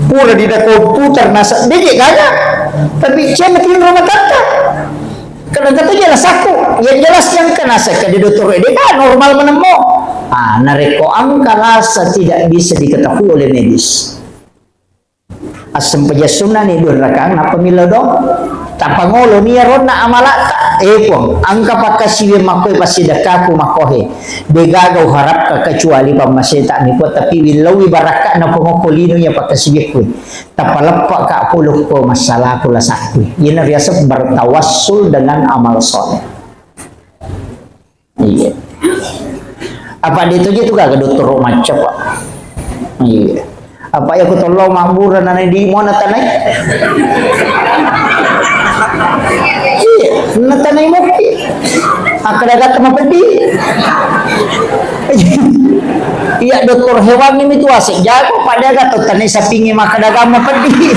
Pura di da komputer nasa-, de je gaga. Tapi cenna tinro matatta. Kadang kata je lasaku. Yang jelas yang kena saya ke dokter de kan normal menemmo. Ah, narekko angka lasa tidak bisa diketahui oleh medis. Assempajang sunnah ni dua rakaat, nappa millau doang. Tapangolo ni ronna amala'ta. Eh, Puang, angka pakkasiwiang makkoe passidekkaku makkohe. De gaga uharapka kecuali pammaseta ni, Puang, tapi willaui barakka'na Puang okko lino iya pakkasiwiakku. Tapaleppaka pulukko massalaku lasakku. Iyana riaseng bertawassul dengan amal soleh. Iya. Apa de toje tu gaga dottoro macca, Pak. Iya. Apa ya ku tollo mabbura nanai di mona tanai? Iya, na tanai mopi. Akkada gatta mapeddi. Iya, dokter hewan ini tu asik jago, pada gatta tanai sapingi makkada gatta mapeddi.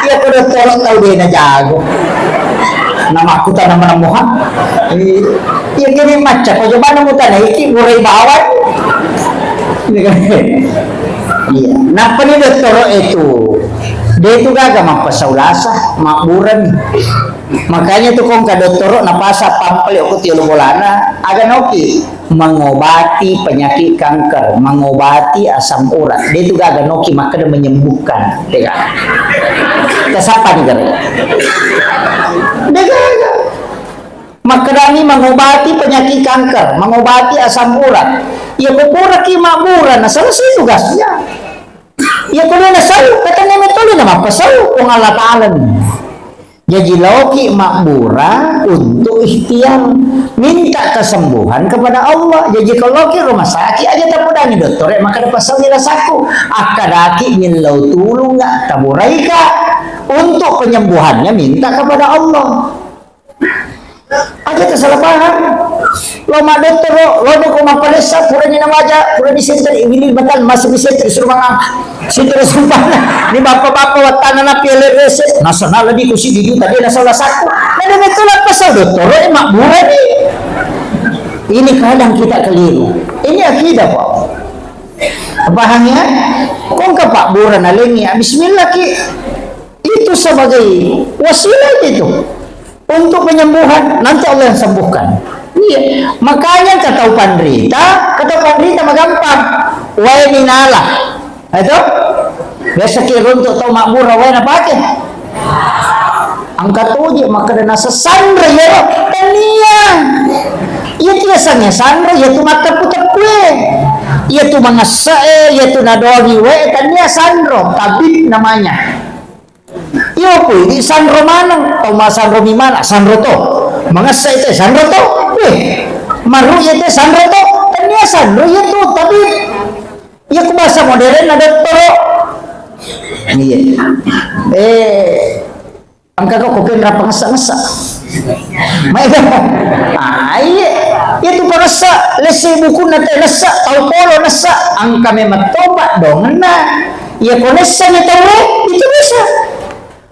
Iya, ku dottoro tau de na jago. Namakkutana menemuha. Iya. Iya, kene macca, ko jobana mutanaiki, murai bawang. Iya. Nappa ni dottoro itu, de tu gaga mappasau lasa, mabburani. Makanya tu kongka dottoro napasa pampel ko tiolo bolana, aga noki mengobati penyakit kanker, mengobati asam urat. De tu gaga noki makkeda menyembuhkan, de gaga. Tasappa ni gare. De gaga. Makkedani mengobati penyakit kanker, mengobati asam urat. Iya ko puraki mabbura, na selesai tugasnya. Iya ko de nasau, katanya metode na mappasau, Puang Allah Ta'ala ni. Jaji laoki mabbura untuk ikhtiar, minta kesembuhan kepada Allah. Jaji kalau ki rumah sakit aja tapodangi dokter, ya, maka pasau ni rasaku. Akkadaki millau tulung nggak, taburaika. Untuk penyembuhannya minta kepada Allah. Aja tersalah paham. Lo ma dottoro, lo ko mapalessa, purani namaja, purani senter, ini batal masih di senter suruh mangang. Senter sumpah. Ini bapak-bapak watana napi LRS, nasional lebih kusi di juta, dia nasional satu. Nah, dia betul apa sah dottoro, eh, mabbura ni. Ini kadang kita keliru. Ini akidah, Pak. Paham ya? Kongka pabbura nalengi, ah, bismillah ki. Itu sebagai wasilah itu. Untuk penyembuhan, nanti Allah yang sembuhkan. Iya. Makanya kata panrita, kata panrita magampang. Wae minala. Itu? Biasa ki runtu tau mabbura, wae napake. Angka toje, makkeda nasa sanro, iyaro tania. Iya tu yasengnge sanro, iya tu matteppu-teppue. Iya tu mangesse'e, iya tu nadoangi wae, tania sanro, tabib namanya. Iyo, ku idi sanro maneng, tau masanro mi mana, sanro to. Mangessa itu sanro to. Weh, maru itu sanro to. Tania sanro itu, tapi iya ku bahasa modern ada to. Iya. Eh, angka kau kopi ngerapa ngesa-ngesa. Mai dah. Ah, iya. Iyatu paressa, lesse bukunna te nessa, tau polo nessa, engka memang toba dongenna. Iya ko nessa ni tauwe, itu bisa.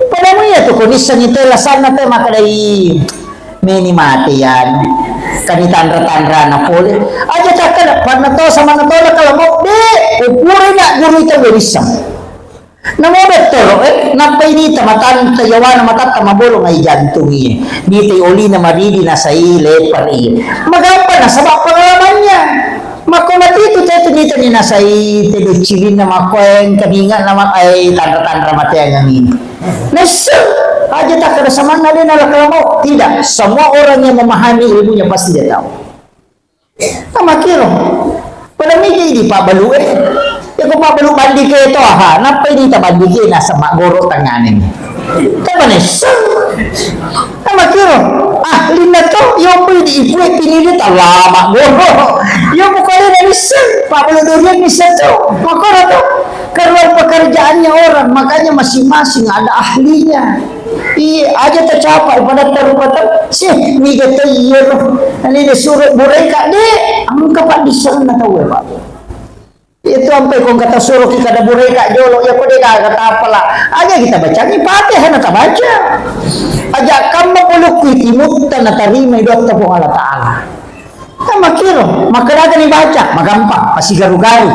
Pada mu iya tu ko nissa ni te lasanna te makkedai meni mate yanu. Kani tanra-tanrana pole. Aja takkeda, panna to sama na to na kalau mau, de, upure na guru itu wenissang. Namo dottoro, eh, nappa ini ta matanta yawana matatta mabolong ai jantung iya. Nitai olina maridi nasai leper iya. Magampa nasaba pengalamannya. Makko mati tu te tu nita ni nasai te decilinna makkoeng keninga nama ai tanra-tanra mateangang ini. Nessa aja tak ada samanna de nala kalamau. Tidak, semua orang yang memahami ilmunya pasti dia tahu. Sama kiro. Pada miji di Pak Balu, eh. Ya ko Pak Balu bandi ke to, aha, napa ini ta bandi ke nasaba goro tangane ni. Tapa nessa. Sama kiro. Ah, linda to, yo pui di ibu e pini di talama goro. Yo bukan ini nessa. Pak Balu durian nessa to. Makoro to. Keluar pekerjaannya orang, makanya masing-masing ada ahlinya. Iya, aja tercapai pada terubatan. Sih, niga to iya ro. Ini disuruh bureka de, engka pak disenna tau ya, Pak. Itu sampai kong kata suruh kita ada bureka jolo, ya kode kata apalah. Aja kita baca ni Fatihah na tabaca. Aja kamu peluk timutta na tarima doa Puang Allah Taala. Kan makiro, maka ni baca, magampang, pasti garu-garu.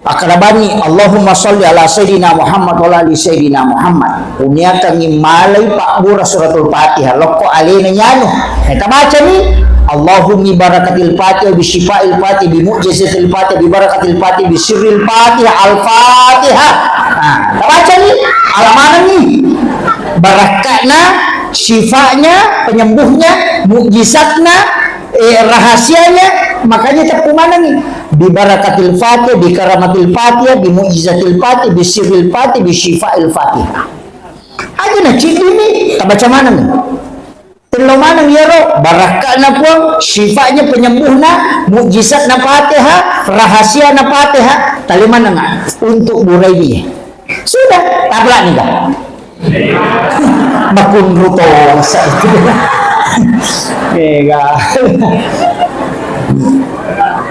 Akkalabani, Allahumma salli ala Sayyidina Muhammad wa ala ali Sayyidina Muhammad. Uniakangi malai pabbura suratul Fatihah. Lokko alena nyanu. Eh, tabacani, Allahumma barakatil Fatihah, bi syifa'il Fatihah, bi mu'jizatil Fatihah, bi barakatil Fatihah, bi sirril Fatihah, al-Fatihah. Nah, tabacani, alamanangi. Barakkatna, syifa'nya, penyembuhnya, mukjizatna, eh, rahasianya, makanya teppu manengi. Bi barakatil Fatihah, bi karamatil Fatihah, bi mu'jizatil Fatihah, bi sirril Fatihah, bi syifa'il Fatihah. Aja na ciddimi, tabaca maneng. Tello maneng iyaro, barakka'na Puang, syifatnya penyembuhna, mukjizatna Fatihah, rahasiana Fatihah, tali maneng untuk burai dia. Sudah, tablak nih, Kak. Makunru tosa itu. Ega.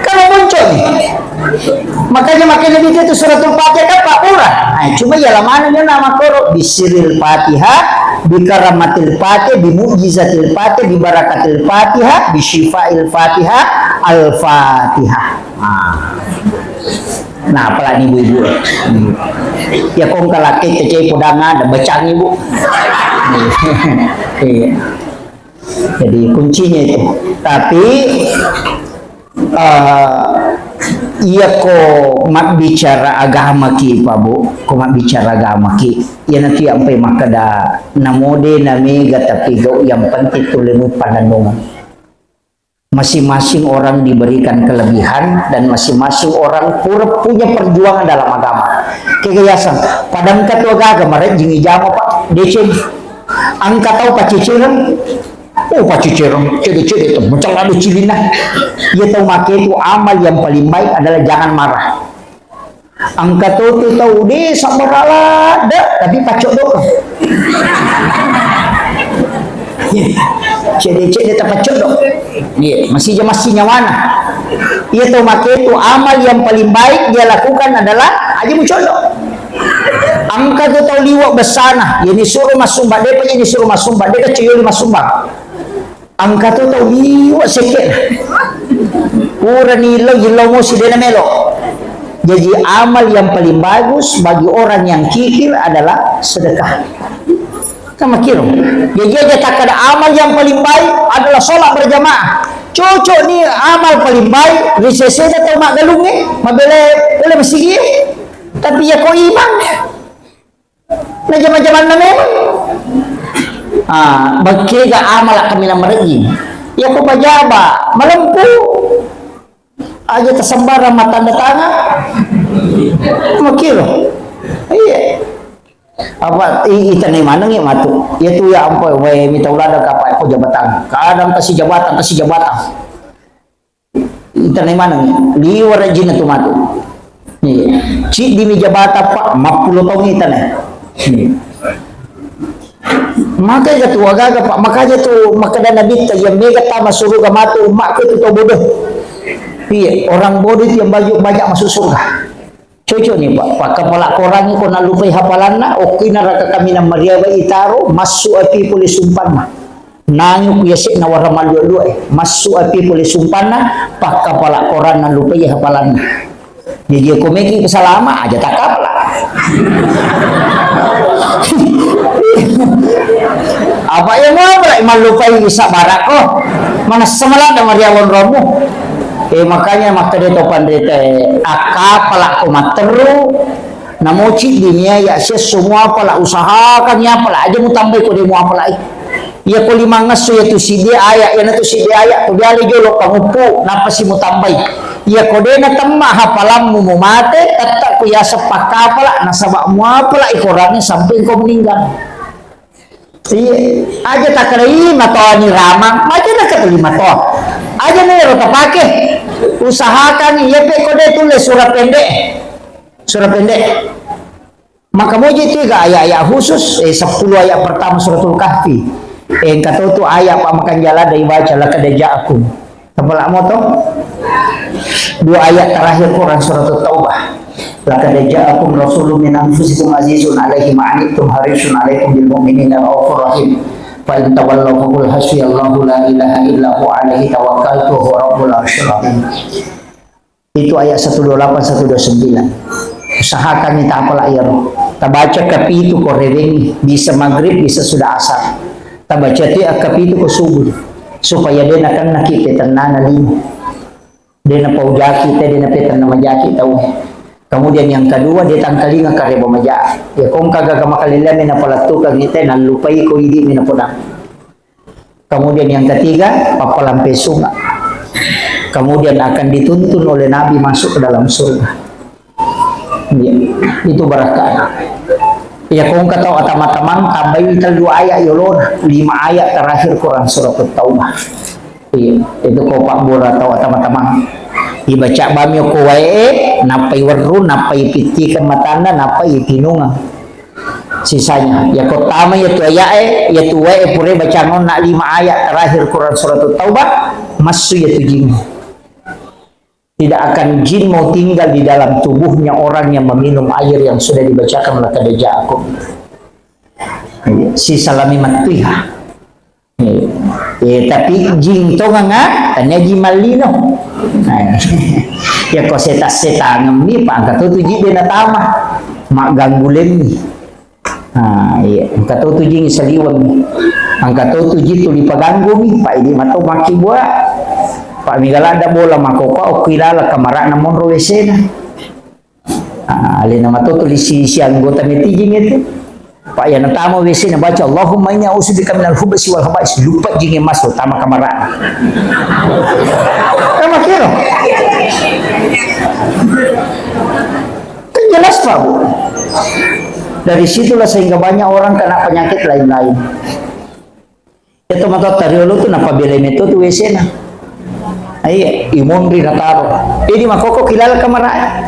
Kalau muncul nih. Makanya, makanya itu suratul Fatihah kan Pak Lurah. Nah, cuma ya lamana dia nama koro bisiril Fatihah, bi karamatil Fatihah, bi mu'jizatil Fatihah, bi barakatil Fatihah, bi syifail Fatihah, al-Fatihah. Nah. Nah, apalagi ibu-ibu. Hmm. Ya, kong kalake kecai podang ada, bacang ibu. Iya. Jadi, kuncinya itu. Tapi, eh, iya ko mabbicara agama ki, Pak Bu, ko mabbicara agama ki, iya nanti sampai makkeda namode namega tapi gau yang penting tu lemu pananung. Masing-masing orang diberikan kelebihan dan masing-masing orang pura punya perjuangan dalam agama. Kegayasang, padang ketua gaga marejjing ijama, Pak, deceng. Angka tau pacicereng, oh, pacicereng, cede-cede tu, macam ada cilina. Ia tau make itu amal yang paling baik adalah jangan marah. Angka to tu tau de sabar ladde, tapi paccoddokeng. Cede-cede tapaccoddok. Iya, masih jam masih nyawana. Iya tau make tu amal yang paling baik dia lakukan adalah aja mucoddok. Angka tu tau liwa besana, ini suruh masumba, depa ini suruh masumba, depa cuyoli masumba. Angka to tau liwa sekke. Purani lo, yello mo sidena melo. Jadi amal yang paling bagus bagi orang yang kikir adalah sedekah. Kamakiro. Jadi aja takkada amal yang paling baik adalah sholat berjamaah. Cocok ni amal paling baik, risesena tau maggalungnge, mabele oleh masigi. Tapi ya ko imang. Na jama-jamanna memang. Ah, bakkega amala kaminang marejjing. Iya ko pajaba, malempu. Aja tasembarang mattanda tangan. Makiro. Iya. Apa i-, itanai maneng ya matu. Iya tu ya ampo wae mita ulada kapa ko jabatan. Kadang kasi jabatan, kasi jabatan. Itanai maneng, liwa rajinna tu matu. Iya. Ciddimi jabata, Pak, mappulo taung itanai. Iya. Maka itu tu agaga, Pak, makanya tu makkeda Nabitta, yang mega tama suruga matu ummakku itu to bodoh. Iya, orang bodoh itu yang banyak, banyak masuk surga. Cocok nih, Pak. Pakkapala Korangnge ko nallupai hafalanna, okki neraka kaminang mariawa itaro, massu api pole sumpanna. Nangi ku yase'na wara mallua-lua e, massu api pole sumpanna, pakkapala Koranna nallupai hafalanna. Jadi ko meki salama aja takkapala. Apa ya mau apa mallupai isa barakko? Mana semalam dah mariawa onrommu? Eh, makanya makkeda to panrita, akkapala ko matteru, namoci dunia ya sia semua apala usahakan ya apala aja mutambai ko demo apalai. Iya ko lima ngesso ya tu siddi aya, ya na tu siddi aya, ko diale jolo panguppu, nappa si mutambai. Iya ko de na temma hafalammu mu mate, tetta ko ya sepak kapala, nasaba mu apala i Korangnge sampai ko meninggal. Iya, aja takkeda, "Ih, matoani ramang." Aja nakkeda, "Ih, matoa." Aja na ero tapake. Usahakan iya pe ko de tulle surah pendek. Surah pendek. Maka moji tiga ayat-ayat khusus, eh, sepuluh ayat pertama suratul Kahfi. Eh, engka to tu ayat pa makanjala dari baca laqad ja'akum. Tapalak moto? Dua ayat terakhir Quran surat Taubah. Laqad ja'akum rasulun min anfusikum azizun alaihi ma anittum harisun alaikum bil mu'minina raufur rahim. Fa in tawallaw faqul hasbiyallahu la ilaha illa huwa alaihi tawakkaltu wa huwa rabbul arsyil azim. Itu ayat seratus dua puluh delapan, seratus dua puluh sembilan. Usahakan ni tapalak iyaro. Tabaca kapitu ko rewengi, bisa maghrib, bisa sudah asar. Tabaca ti kapitu ko subuh. Supaya de nakennaki petennana lino. De napaujaki te, de napetenna majaki tau. Kemudian yang kedua, de tangkalinga kareba maja. Ya, kong kagaga makalelami napalettukang ite, nallupai ko idi mi napodang. Kemudian yang ketiga, pappalampe sunga. Kemudian akan dituntun oleh Nabi masuk ke dalam surga. Iya, itu barakah. Ya, kong kata atama-tamang tambahi tellu ayat yolona, lima ayat terakhir Quran surat Taubah. Iya, itu ko pabbura tau atama-tamang. Ibaca bami ko wae, nappai werru, nappai pittikeng matanna, nappai tinungang. Sisanya, ya ko tama ya tu ayat e, ya tu wae pure bacang onna lima ayat terakhir Quran surat Taubah, massu ya tu jin. Tidak akan jin mau tinggal di dalam tubuhnya orang yang meminum air yang sudah dibacakan laqad ja'akum. Iya, sisalami mattuiha. Eh, eh, tapi jing tongeng, ah, tania jing mallino. Nah, ya ko seta-, setangemmi, pa engka to tu jing de natama. Magganggu lemmi. Ah, iya, engka to tu jing saliweng. Engka to tu jing tuli paganggumi, pa idi mato makkibua. Pa mega ladda bola makopa okki lala kamarana monro W C na. Ah, alena mato tuli si, si anggota metijing itu. Pak, ya natama W C na baca, "Allahumma inni a'udzubika minal khubusi wal khaba'is." Lupa jing e masuk, tama kamara. Tama kiro. Kan jelas, Pak, Bu. Dari situlah sehingga banyak orang kena penyakit lain-lain. Iya to matoatta riolo tu napabelai metto tu W C na. Iya, imonri nataro. Jadi makoko kilala kamarae.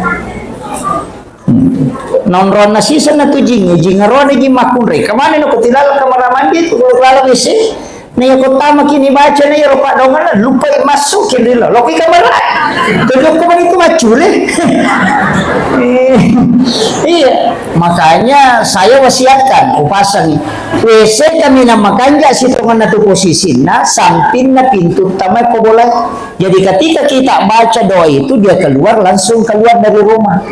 Hmm. Naonroanna siseng na tu jing, jing aroane jing makkunrai. Kemana na ko tilala kamara mandi tu, ko lala W C. Na iya ko tama kini baca na iya ropa dongan na, lupai masuk kini lo. Lo ki kamara. Kedok ko mani tu macule. Eh, iya, makanya saya wasiatkan, upasangi. W C kaminang makanja sitongenna tu posisinna, sampinna pintu tama ko bola. Jadi ketika kita baca doa itu, dia keluar, langsung keluar dari rumah.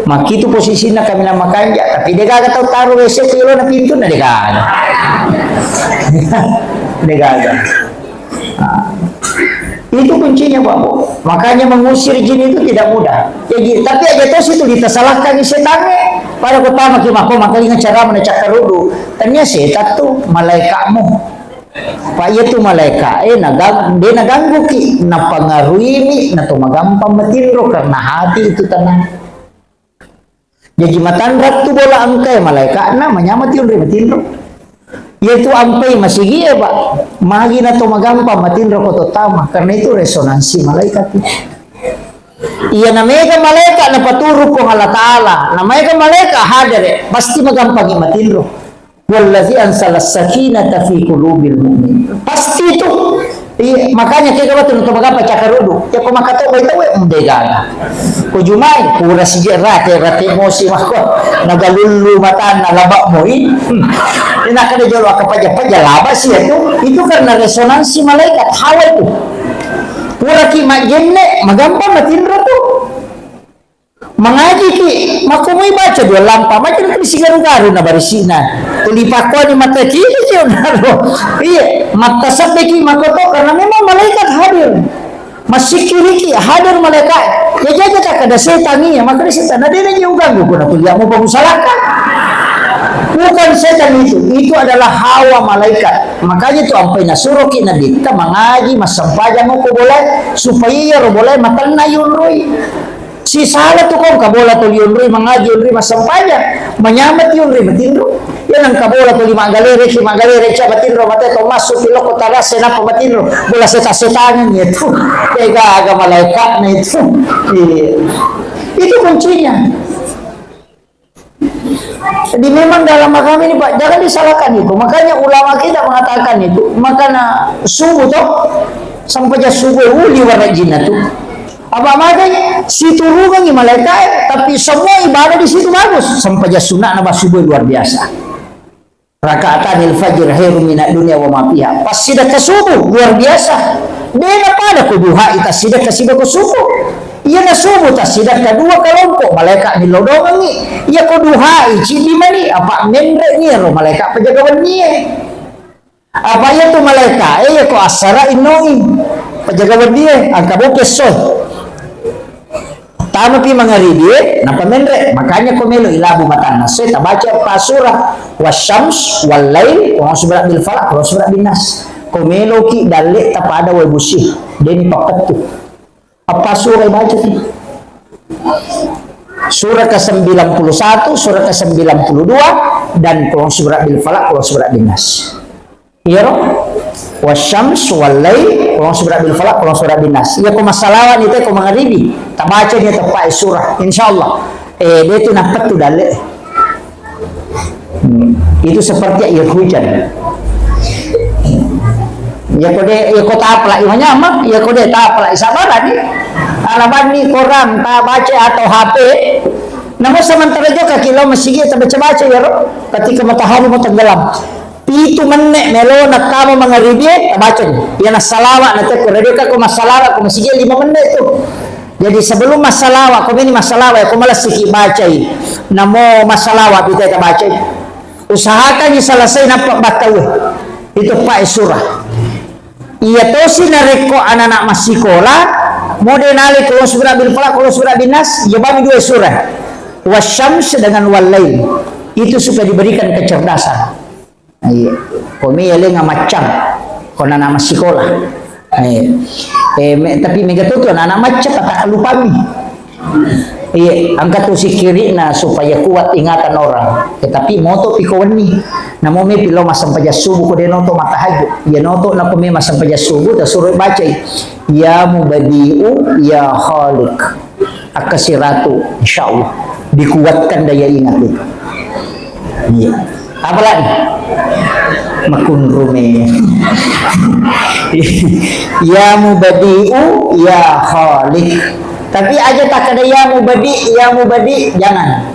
Makkitu posisinna kaminang makanja, tapi degaga tau taro W C tu yolona pintunna, degaga. Degaga. Nah, itu kuncinya, Pak, Bu. Makanya mengusir jin itu tidak mudah. Ya, ji-, tapi aja terus itu ditasalahkan setannya. Pada ko tama ki mako makalinga cara mana cakkarudu. Tanya setan tu malaikatmu. Pak, iya tu malaikat, eh, nagang-, de naganggu ki, napangaruimi, nato magampang matinro karena hati itu tenang. Jaji matanra tu bola engka e malaeka'na manyameng tinro matinro. Iyatu ampai masigi e, Pak. Magi na to magampang matinro ko to tama. Karena itu resonansi malaikat. Iya na mega malaeka napaturu Puang Allah Taala, na mega malaeka hadere, pasti magampangi matinro. Huwallazi anzala sakinata fi qulubil mu'minin. Pasti itu. Iya, makanya kega batu nonton bagapa cakarudu. Ya, ko makatobba itu, we, mbe gaga. Ko jumai, pura sije rate, rate mosi mako. Nagalullu matanna, laba moi. Hmm. Ina kada jolo aka paja-paja laba sih itu. Itu karena resonansi malaikat hawa itu. Pura ki majenne, magampang matinro tu. Mangaji ki, makko moi baca dua lampa, macam tu sigaru-garu na barisina. Tuli pakkuani mata ki, ki, ki, naro. Iya, mata sabbe ki makko to, karena memang malaikat hadir. Masikiri ki, hadir malaikat. Ya, jaja tak ada setan iya, makanya setan ada yang ganggu kuna kuliahmu bangun salaka. Bukan setan itu, itu adalah hawa malaikat. Makanya tu ampai nasuruh ki Nabi kita mangaji, massempajang ko boleh, supaya iya ro boleh matenna yunrui. Sisala tu kong kabola tuli yonroi mangaji, yonroi massempajang, manyameng yonroi matinro. Iya nang kabola tuli maggalere ki, maggalere ca matinro, mate to massu pi lokko tarase nappa matinro. Bola seta-setangeng itu. Tega aga malaikatna itu. Iya. Itu kuncinya. Jadi memang dalam agama ini, Pak, jangan disalahkan itu. Makanya ulama kita mengatakan itu, makanya subuh toh, sampai jam subuh uli warajina tuh. Apa magai siturungangi malaikat, tapi semua ibadah di situ bagus. Sampai jam sunnah nama subuh luar biasa. Rakaatanil fajr khairum minad dunya wa ma fiha. Pas sidakka subuh luar biasa. Dena pada ko duhai tassidakka siba ko subuh. Iyana subuh tassidakka dua kelompok, malaikat millau dongengi. Iya ko duhai cidi mani, apa menre ni ro malaikat penjaga wennie. Apa iya tu malaikat, eh, iya ko asara innoi penjaga wennie, angka boke so. Tama pi mangaribi, eh, napa menre. Makanya ko melo ilabu matanna se, tabaca pa surah. Wasyams, wal lail, qul a'udzu birabbil falaq, qul a'udzu birabbin nas. Ko melo ki dalle tapada wae busi, deni papettu. Apa surah baca ki? Surah ke sembilan puluh satu, surah ke sembilan puluh dua, dan qul a'udzu birabbil falaq, qul a'udzu birabbin nas. Iyaro, wasyams, wal lail, qul a'udzu birabbil falaq, qul a'udzu birabbin nas. Iya ko massalawa ni te ko mangaribi, tabaca ni teppa surah. Insyaallah. Eh, de tu napettu dalle. Hmm. Itu seperti air hujan. Ya ko de, ya ko tapla, iya manyameng, ya ko de tapla, sabarani. Ala banni koran, tabaca atau H P. Namun sementara juga kaki lo masigi tabaca-baca iyaro. Ketika matahari mau tenggelam. Pitu menne' melona tama mangaribie, tabacani. Iyana salawa' na tekko, radio ka ko massalawa' ko masigi lima menne' tu. Jadi sebelum massalawa', ko meni massalawa', ko malessiki bacai. Namo massalawa' pitai tabacai. Usahakangi selesai nappa battaue. Itu pae surah. Iya tosi narekko anak-anak massikola, mode nale qul a'udzu birabbil falaq, qul a'udzu birabbin nas, iya bami dua surah. Wasyams dengan wal lail. Itu supaya diberikan kecerdasan. Iya. Komi yalenga maccang. Kona nama sikola. Iya. Eh, me-, tapi mega tu, tu anak-anak macca patakkalupami. Iya, angka tu sikirina supaya kuat ingatan orang. Eh, tapi moto piko wenni. Namo me pilo massempajang subuh ko de noto matahajud. Iya noto nako me massempajang subuh tasuro bacai. Ya Mubadi'u, ya Khaliq. Akkasiratu, insyaallah dikuatkan daya ingat itu. Iya. Apalagi? Makunrume. Ya Mubadi'u, ya Khaliq. Tapi aja tak ada ya Mubadi', ya Mubadi', jangan.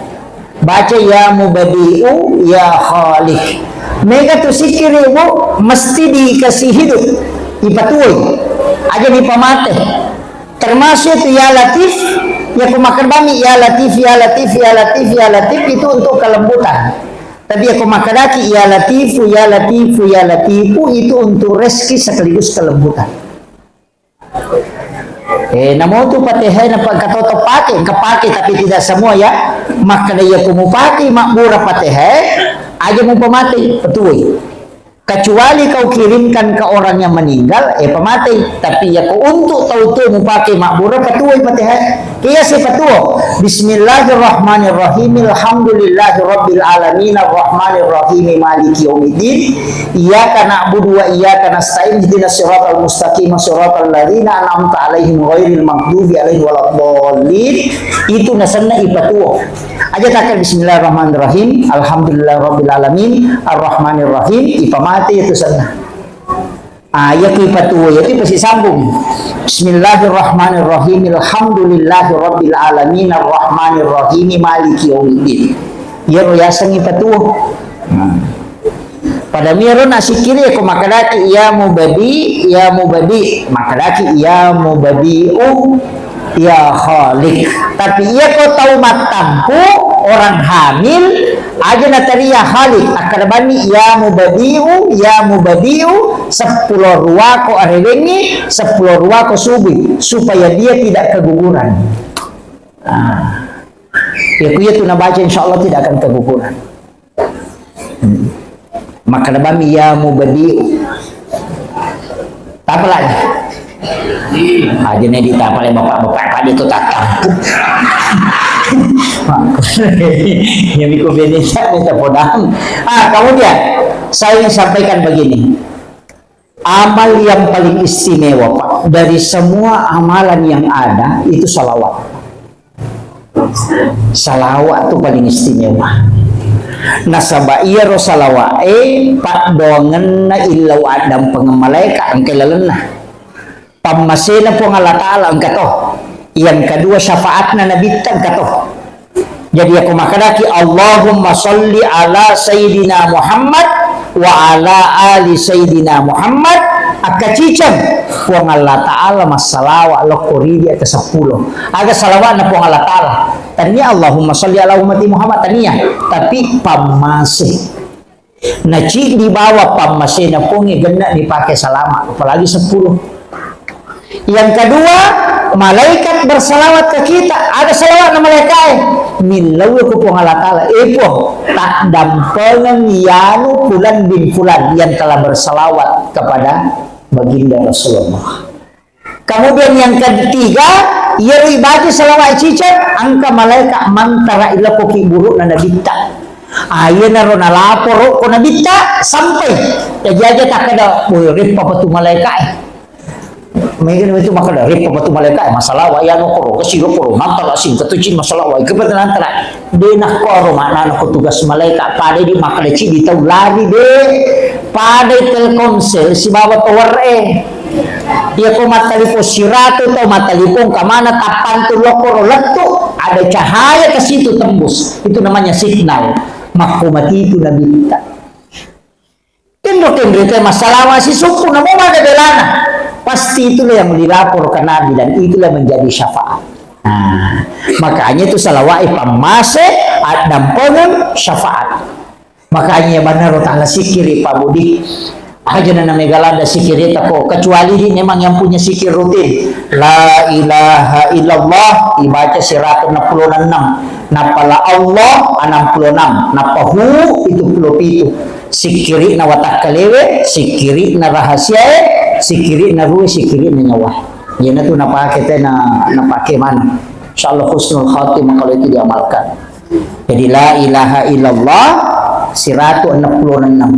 Baca ya Mubadi'u, ya Khaliq. Mega tu sikiri, Bu, mesti dikasih hidup. Ipatuoi. Aja dipamate. Termasuk itu ya Latif, ya ko makkadami ya Latif, ya Latif, ya Latif, ya Latif itu untuk kelembutan. Tapi ya ko makkadaki ya Latifu, ya Latifu, ya Latifu itu untuk rezeki sekaligus kelembutan. Eh, namo tu Fatihah na pake, engka pake, tapi tidak semua ya. Makkada ya ko mupake mabbura Fatihah, aja mupamate, betul. Kecuali kau kirimkan ke orang yang meninggal, eh, pamatei. Tapi ya ko untuk tau tuo mupake mabbura, patuoi Fatihah. Kiyase patuo. Bismillahirrahmanirrahim. Alhamdulillahirabbil alamin, arrahmanirrahim, maliki yaumiddin. Iyyaka na'budu wa iyyaka nasta'in. Ihdinas siratal mustaqim, siratal ladzina an'amta 'alaihim ghairil maghdubi 'alaihim waladdallin. Itu nasenna ipatuo. Aja takkan bismillahirrahmanirrahim, alhamdulillahirabbil alamin, arrahmanirrahim, ipamate itu senna. Ah, iya ku ipatuo, iya tu pasti sambung. Bismillahirrahmanirrahim, alhamdulillahirabbil alamin, arrahmanirrahim, maliki yaumiddin. Iya ro yaseng ipatuo. Hmm. Pada miro na sikiri ko makkedaki ya mubadi, ya mubadi, makkedaki ya mubadiu, ya khaliq. Tapi iya ko tau mattampu, orang hamil, aja nateri ya khaliq, akkeda bani ya mubadiu, ya mubadiu, seppulo rua ko arewengi, seppulo rua ko subuh, supaya dia tidak keguguran. Ah. Ya ku iya tu nabaca, insya Allah tidak akan keguguran. Hmm. Makkeda bami ya mubadiu. Tapalai. Aja ne ditapalai bapak-bapak pada itu tatang. Ya biku bene sa minta podang. Ah, kemudian saya ingin sampaikan begini. Amal yang paling istimewa, Pak, dari semua amalan yang ada itu salawat. Salawat tu paling istimewa. Nasaba iyaro salawat e paddoangenna illau addampengeng malaeka engka lalenna. Pammasena Puang Allah Ta'ala engka to. Yang kedua syafaatna Nabitta engka to. Jadi, yako makkedaki, "Allahumma sholli ala Sayyidina Muhammad wa ala ali Sayyidina Muhammad," akkaciceng, Puang Allah Ta'ala massalawa lokko ridi aka seppulo. Aga salawatna Puang Allah Ta'ala? Tania Allahumma sholli ala ummati Muhammad, tania. Tapi pammase. Naciddi bawa pammasena Puangnge genna dipake salama, apalagi seppulo. Yang kedua, malaikat bersalawat ke kita. Ada salawat na malaikat e. Millau ku Puang Allah Ta'ala, "Eh Puang, tak dampengeng yanu fulan bin fulan yang telah bersalawat kepada baginda Rasulullah." Kemudian yang ketiga, iyaro ibaca salawat ciceng, engka malaikat mantara ilokko ki burukna nabitta. Ah, iyanaro nalaporo ko nabitta sampai. Jaji aja takkeda, "Woi, reppa patu malaikat e." Mega itu makkeda, "Reppa patu malaikat e, masalawat iyano koro, kesiro koro, mantara sing ketuci masalawat, ikepet nantara." De nakkoro maknana ko tugas malaikat, pada di makkeda ciddi tau lari de. Pada Telkomsel sibawa tower e. Iya ko mattalipong siratu tau mattalipong kamana tappantu lokoro lettu, ada cahaya ke situ tembus. Itu namanya signal. Makko mati itu nabitta. Kenro-kenro te massalawa sisukku namo mada belana. Pasti itulah yang dilapor ke Nabi dan itulah menjadi syafaat. Nah, makanya itu salawat e pammase, addampengeng, syafaat. Makanya ya benar tala sikiri Pak Budi. Aja na namega lada sikiri tako, kecuali di memang yang punya sikir rutin. La ilaha illallah dibaca seratus enam puluh enam. Napala Allah enam puluh enam. Napahu itu puluh pitu. Sikiri'na watakkalewe, sikiri'na rahasiae, sikiri'na ruwe, sikiri'na nyawa. Iyanatu napake tena, napake mana. Insyaallah husnul khatimah kalau itu diamalkan. Jadi la ilaha illallah seratus enam puluh enam.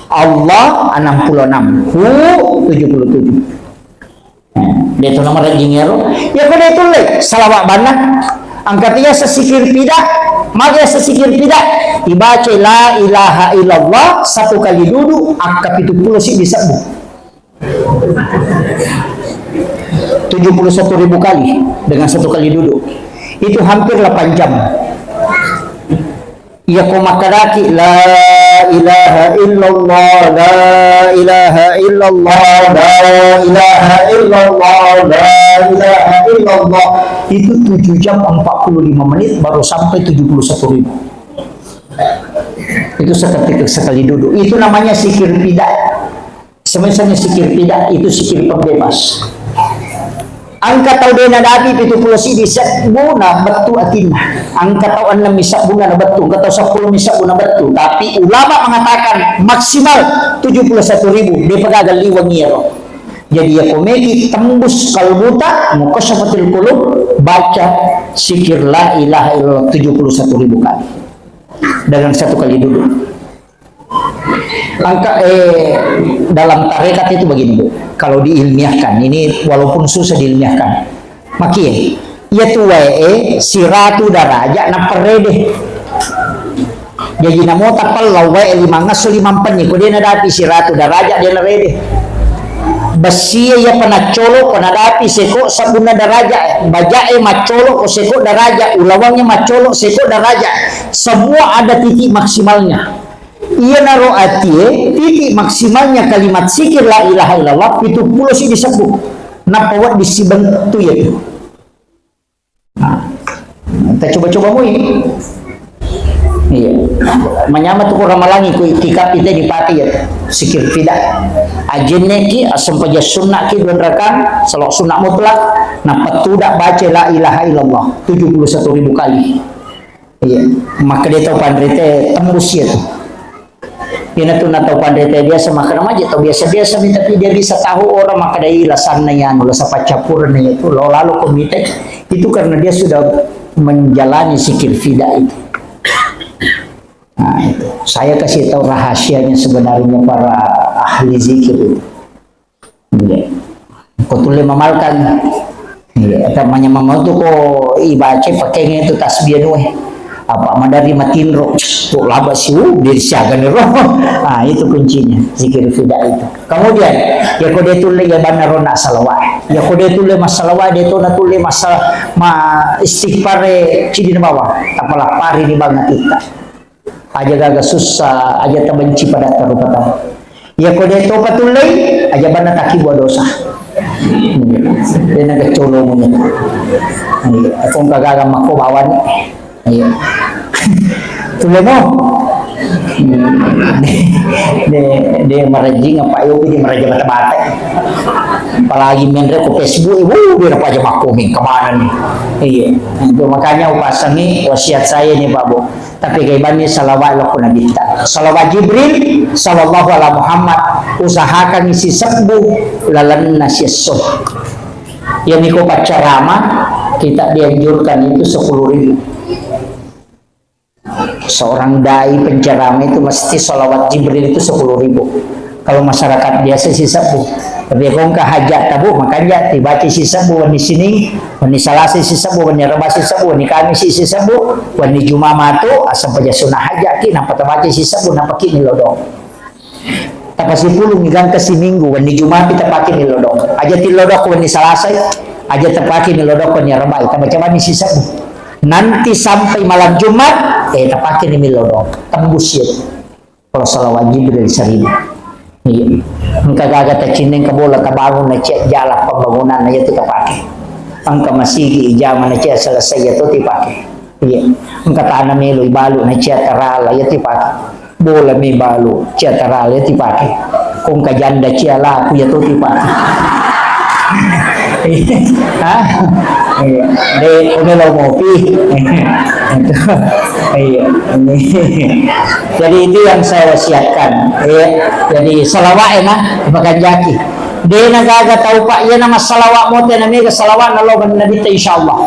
Allah enam puluh enam. Hu tujuh puluh tujuh. De to nomor ranjing ero. Ya ko de tulle salawat banna. Angkat iya sesikir pida, magi sesikir pida. Dibaca la ilaha illallah satu kali duduk, akka pitu puluh si disebut. Tujuh puluh satu ribu kali dengan satu kali duduk. Itu hampir delapan jam. Iya ko makkadaki, "La ilaha illallah, la ilaha illallah, la ilaha illallah, la ilaha illallah." Itu tujuh jam empat puluh lima menit baru sampai tujuh puluh satu ribu. Itu seketika sekali duduk. Itu namanya sikir pida. Semisal sikir pida itu sikir pembebas. Engka tau de' nadapi pitu pulo siddi sebbu na bettu atinna. Engka tau ennem mi sebbu na bettu, engka tau seppulo mi sebbu na bettu. Tapi ulama mengatakan maksimal tujuh puluh satu ribu, de' pa gaga liweng iyaro. Jadi, ya komeki tembus kalbuta, mukasyafatil qulub, baca zikir la ilaha illallah tujuh puluh satu ribu kali. Dengan satu kali duduk. Angka, eh, dalam tarekat itu begini, Bu. Kalau diilmiahkan, ini walaupun susah diilmiahkan. Makie, iya tu wae, eh, siratu daraja na perede. Jaji namo tapallau wae limang esso limang penni, ko de' nadapi siratu daraja de' narede. Bessi iya pa naccolo ko nadapi seko sabunna daraja, bajae maccolo ko seko daraja, ulawangnge maccolo seko daraja. Semua ada titik maksimalnya. Iyanaro atie, titik maksimalnya kalimat zikir la ilaha illallah, pitu pulo siddi sebbu. Nappa wedding sibentu iyatu. Nah, kita coba-coba mui. Iya. Manyameng tu ko ramalangi ko itikaf ite dipake iya. Zikir fida. Ajenneki, asempajang sunnaki dua rakang, salawat sunnah mutlak, nappa tuda baca la ilaha illallah tujuh puluh satu ribu kali. Iya, makkeda tau panrita tembus iya tu. Iyana tu na tau panrita biasa makkeda maja tau biasa-biasa mi, tapi dia bisa tahu orang makkeda i lasanna iyanu, lasa paccappureng iya tu, lo lalo ko mita itu karena dia sudah menjalani zikir fida itu. Nah, itu. Saya kasih tahu rahasianya sebenarnya para ahli zikir itu. Iya. Ko tulle mamalkan. Iya, eta manyameng tu ko ibaca pakenge tu tasbih anu e. Apa madari matinro. Tu laba siu, diri siaga ni ro. Ah, itu kuncinya. Zikir fida itu. Kemudian, ya ko de' tulle ya banna ro na salawat. Ya ko de' tulle massalawat, de' to na tulle masa ma istighfar e cidi na bawang. Tapalapari ni banget kita. Aja gaga sussa, aja tabenci padatta rupa tau. Iya ko de' topa tullei, aja banna takibuang dosa. Iya. De' na gaccolong iya. Iya, ko engka gaga makko bawani. Iya. Tullemo. De', de' marejjing apa yo de' maraja bata-bata. Apalagi menre ko Facebook, wuh, de' na paja makko meng kemana nih. Iya. Itu makanya upasangi wasiat saya nih, Pak Bu. Tapi kaibanni salawat lao ko Nabitta. Salawat Jibril, sallallahu ala Muhammad, usahakan sisebbu lalenna siesso. Yang niko paccarama, kita dianjurkan itu sepuluh ribu. Seorang dai penceramah itu mesti salawat Jibril itu sepuluh ribu. Kalau masyarakat biasa sisebbu. Tapi ko engka hajat tabu, makanja tibaca sisebbu wenni Sining, wenni Salasa sisebbu, wenni Reba sisebbu, wenni Kamisi sisebbu, wenni Juma matu, asal paja sunnah hajat ki, nappa tabaca sisebbu, nappa ki milodong. Tapasipulung gangka siminggu, wenni Juma pi tapake milodong. Aja tilodong wenni Salasa, aja tapake milodong wenni Reba, tabaca bani sisebbu. Nanti sampai malam Jumat, eh, tapake ni milodong. Tembus ya. Kalau salawat Jibril seribu. Iya. Engka gaga tacinna engka bola tabangun na cia jalan pembangunan na itu tapake. Engka masigi ijama na cia selesai itu tipake. Iya. Engka tanah melo ibalu na cia terala itu tipake. Bola mi balu cia terala itu tipake. Ko engka janda cia laku ya tu tipake. Hah? Iya. De, ko melo mopi. Iya. Ini. Jadi itu yang saya wasiatkan, ya. Jadi salawat ya, nah, makanjaki. De na gaga tau, Pak, iya na massalawat mote na mega salawat na lo Nabitta, insyaallah.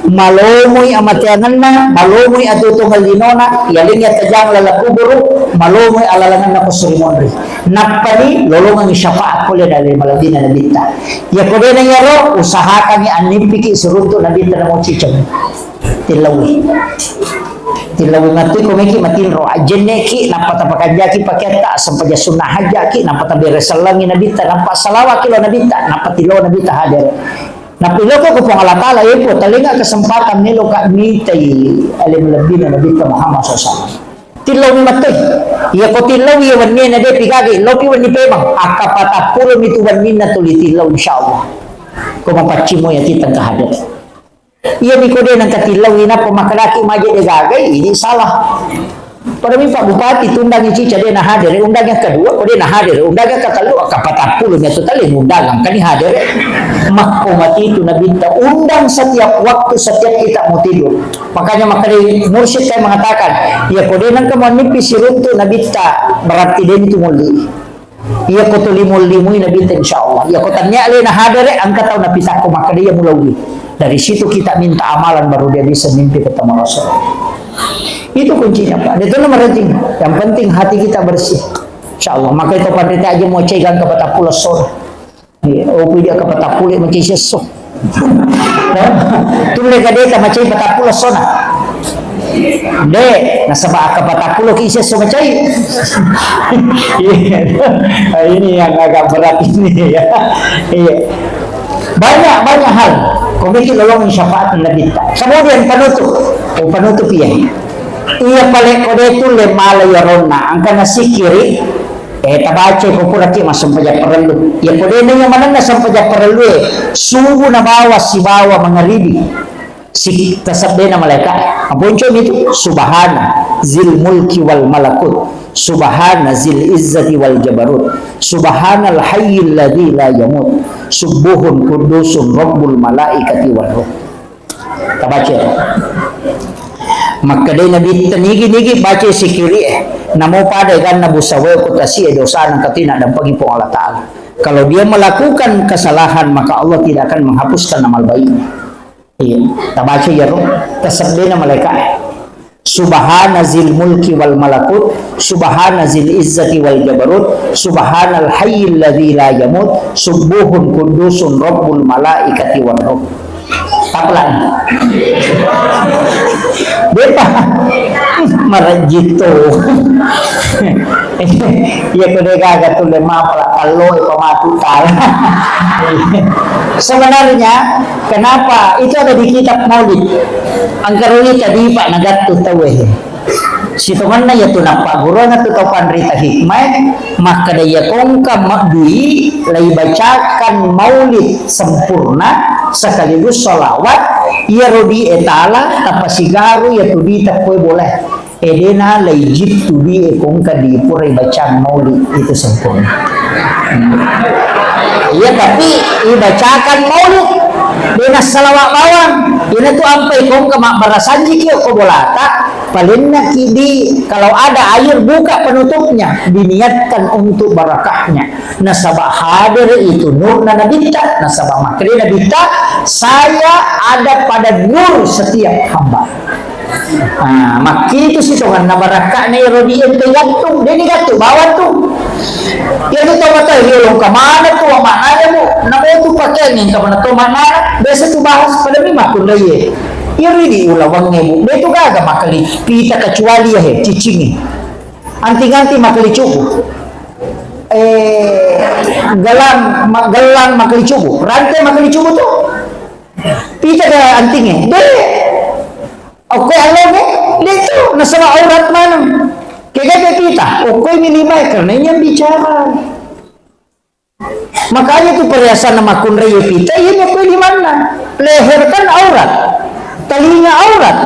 Malomoi amateangenna, malomoi atuo-tuongeng linona, yalengngi atajang laleng kuburu, malomoi alalangenna ko suri monri. Nappani lolongengngi syafaat pole dari malebbina Nabitta. Iya ko de na iyaro, usahakangngi annippiki siruntu Nabitta na mociceng. Tillaui. Tillaui mattui ko meki matinro, ajenneki, nappa tapakanjaki pakeatta, sempajang sunnah hajjaki, nappa tabere sellengi Nabitta, nappa salawaki lo Nabitta, nappa tillo Nabitta hadere. Nappa iloko ko Puang Allah Taala, e Puang, talenga kesempatan meloka mitai ale malebbina Nabitta Muhammad sallallahu alaihi wasallam. Tillaumi mattui. Iya ko tillaui iya wenni na depi gagai, lopi wenni pemang. Akka patappulo mitu wenninna tuli tillau, insyaallah. Ko mapaccimmo iya titeng kahadere. Iyami ko de nengka tillaui nappa makkedaki maje de gagai, ini salah. Pada mi Pak Bupati tundangi cica de' na hadere, undang yang kedua, ko de' na hadere, undang yang ketellu, akka patappulo mi tu tali undang, angkani hadere. Makko mati itu Nabitta undang setiap waktu, setiap kita mau tidur. Makanya makanya mursyid saya mengatakan, ya ko de' nengka mau nipi siruntu Nabitta, berarti de' itu mulli. Iya ko tuli mullimui Nabitta, insya Allah. Iya ko tannia alena hadere, engka tau napitakko makkeda iya mulaui. Dari situ kita minta amalan baru dia bisa mimpi ketemu Rasul. Itu kuncinya, Pak. Dia tuh nomor penting. Yang penting hati kita bersih. Insya Allah. Maka itu pada aja mau cai gangka patappulo sore. Iya, oh, dia ke patappulo macam sesuatu. Tulle kadeta macai patappulo sona. De', nasaba akka patappulo ki siesso macai. Iya. Ini yang agak berat ini ya. Iya. Banyak, banyak hal. Komiki lolong syafaat Nabi. Kemudian penutup. Oh, penutup iya. Iya pale kode tulle mala yaronna. Angka nasikiri. Eh, tabaca ko puraki massempajang parellu. Iya ko de' naiya manenna sempajang parellu e, subuh nabawa sibawa mangaribi. Si tasebbena malaika. Aponco mi tu, subhana zil mulki wal malakut. Subhana zil izzati wal jabarut. Subhanal hayyil ladzi la yamut. Subbuhun quddusun rabbul malaikati war ruh. Tabaca. Makkedai Nabitta nigi-nigi baca sikiri e. Namo pada ganna busawe ko tasi e dosana katina dampagi Puang Allah Ta'ala. Kalau dia melakukan kesalahan, maka Allah tidak akan menghapuskan amal baiknya. Iya, tabaca ya, Ro. Tasebbena malaika. Subhana zil mulki wal malakut, subhana zil izzati wal jabarut, subhanal hayyil ladzi la yamut, subbuhun quddusun rabbul malaikati war ruh. Tapelan. Depa. Marajito. Iya, ko de' gaga tulle mapala, tallo e pamatu tala. Sebenarnya, kenapa itu ada di kitab Maulid? Angkaruni tadi, Pak, nagattu tau e. Sitongenna iya tu nappagguruang tu tau panrita hikmah, makkeda iya kongka maddui, laibacakan maulid sempurna, sekaligus sholawat, iya rodi e tala, tapasigaru iya tu di teppoe boleh. Edena laijittu di e kongka di purai bacaan maulid itu sempurna. Iya, tapi ibacakan maulid, dena salawat bawang. Ina tu ampai kongka mabbarasanji ki ko bolata, palenna ki di, kalau ada air buka penutupnya, diniatkan untuk barakahnya. Nasaba hadir itu nurna Nabitta, nasaba makkeda Nabitta, saya ada pada nur setiap hamba. Ah, makkitu sitongenna barakka'na ero di ente gattung, deni gattung bawang tu. Iya tu tau matai riolo engka maneng tu maknanya, Bu. Namo tu pakeang engka maneng tu maknana, biasa tu bahas pada mi makkunraie. Iya ri di ulawangnge, Bu. De tu gaga makkali pita kecuali ya he, ciccingi. Anting-anting makkali cuku. Eh, gelang, ma-, gelang makkali cuku. Rantai makkali cuku tu. Pita ke antingnge. De. Okko allongnge, de tu, nasaba aurat maneng. Kega pe pita, okko mi limae, karena ini yang bicara. Makanya tu perhiasan makkunrai pita, iya ni okko limanna. Leher kan aurat, telinga aurat,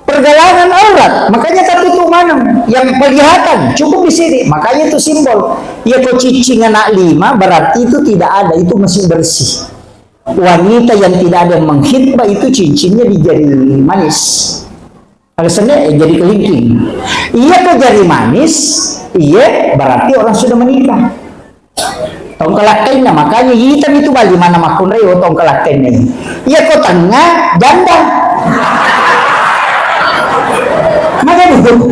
pergelangan aurat, makanya tertutup maneng. Yang kelihatan cukup di sini, makanya itu simbol. Ya ko ciccing anak lima, berarti itu tidak ada, itu masih bersih. Wanita yang tidak ada yang menghitbah itu cincinnya di jari manis. Alasannya, eh, jadi kelingking. Iya ke jari manis, iya berarti orang sudah menikah. Tongkalakkainna, makanya hitam itu bali mana makkunrai, oh, tongkalakkainna. Iya ko tengah, janda. Maka dulu.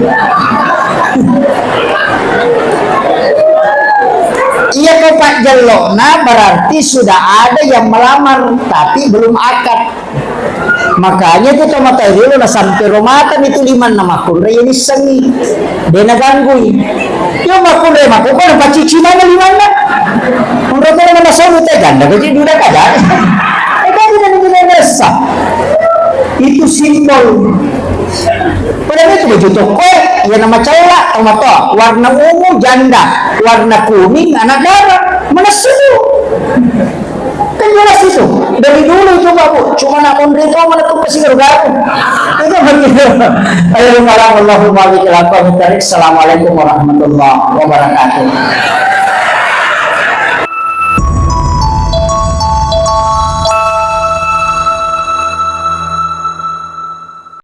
Iya ko pajjellokna berarti sudah ada yang melamar tapi belum akad. Makanya itu to matai riolo na sampai romata itu limanna makkunrai nissengi. De naganggui. Yo makkunrai makko ko na pacicinana limanna. Menurut mana solu te janda gaji duda kaja. Eh, kan tidak bisa. Itu simbol. Padahal itu baju toko, ya nama cella, tau matoa, warna ungu janda, warna kuning anak dara, mana seru? Jelas itu. Dari dulu itu, Pak, Bu. Cuma nak munri itu mana tuh pasti garu-garu. Itu begitu. Ayo, kalau Allahumma bika lakukan tarik. Assalamualaikum warahmatullahi wabarakatuh.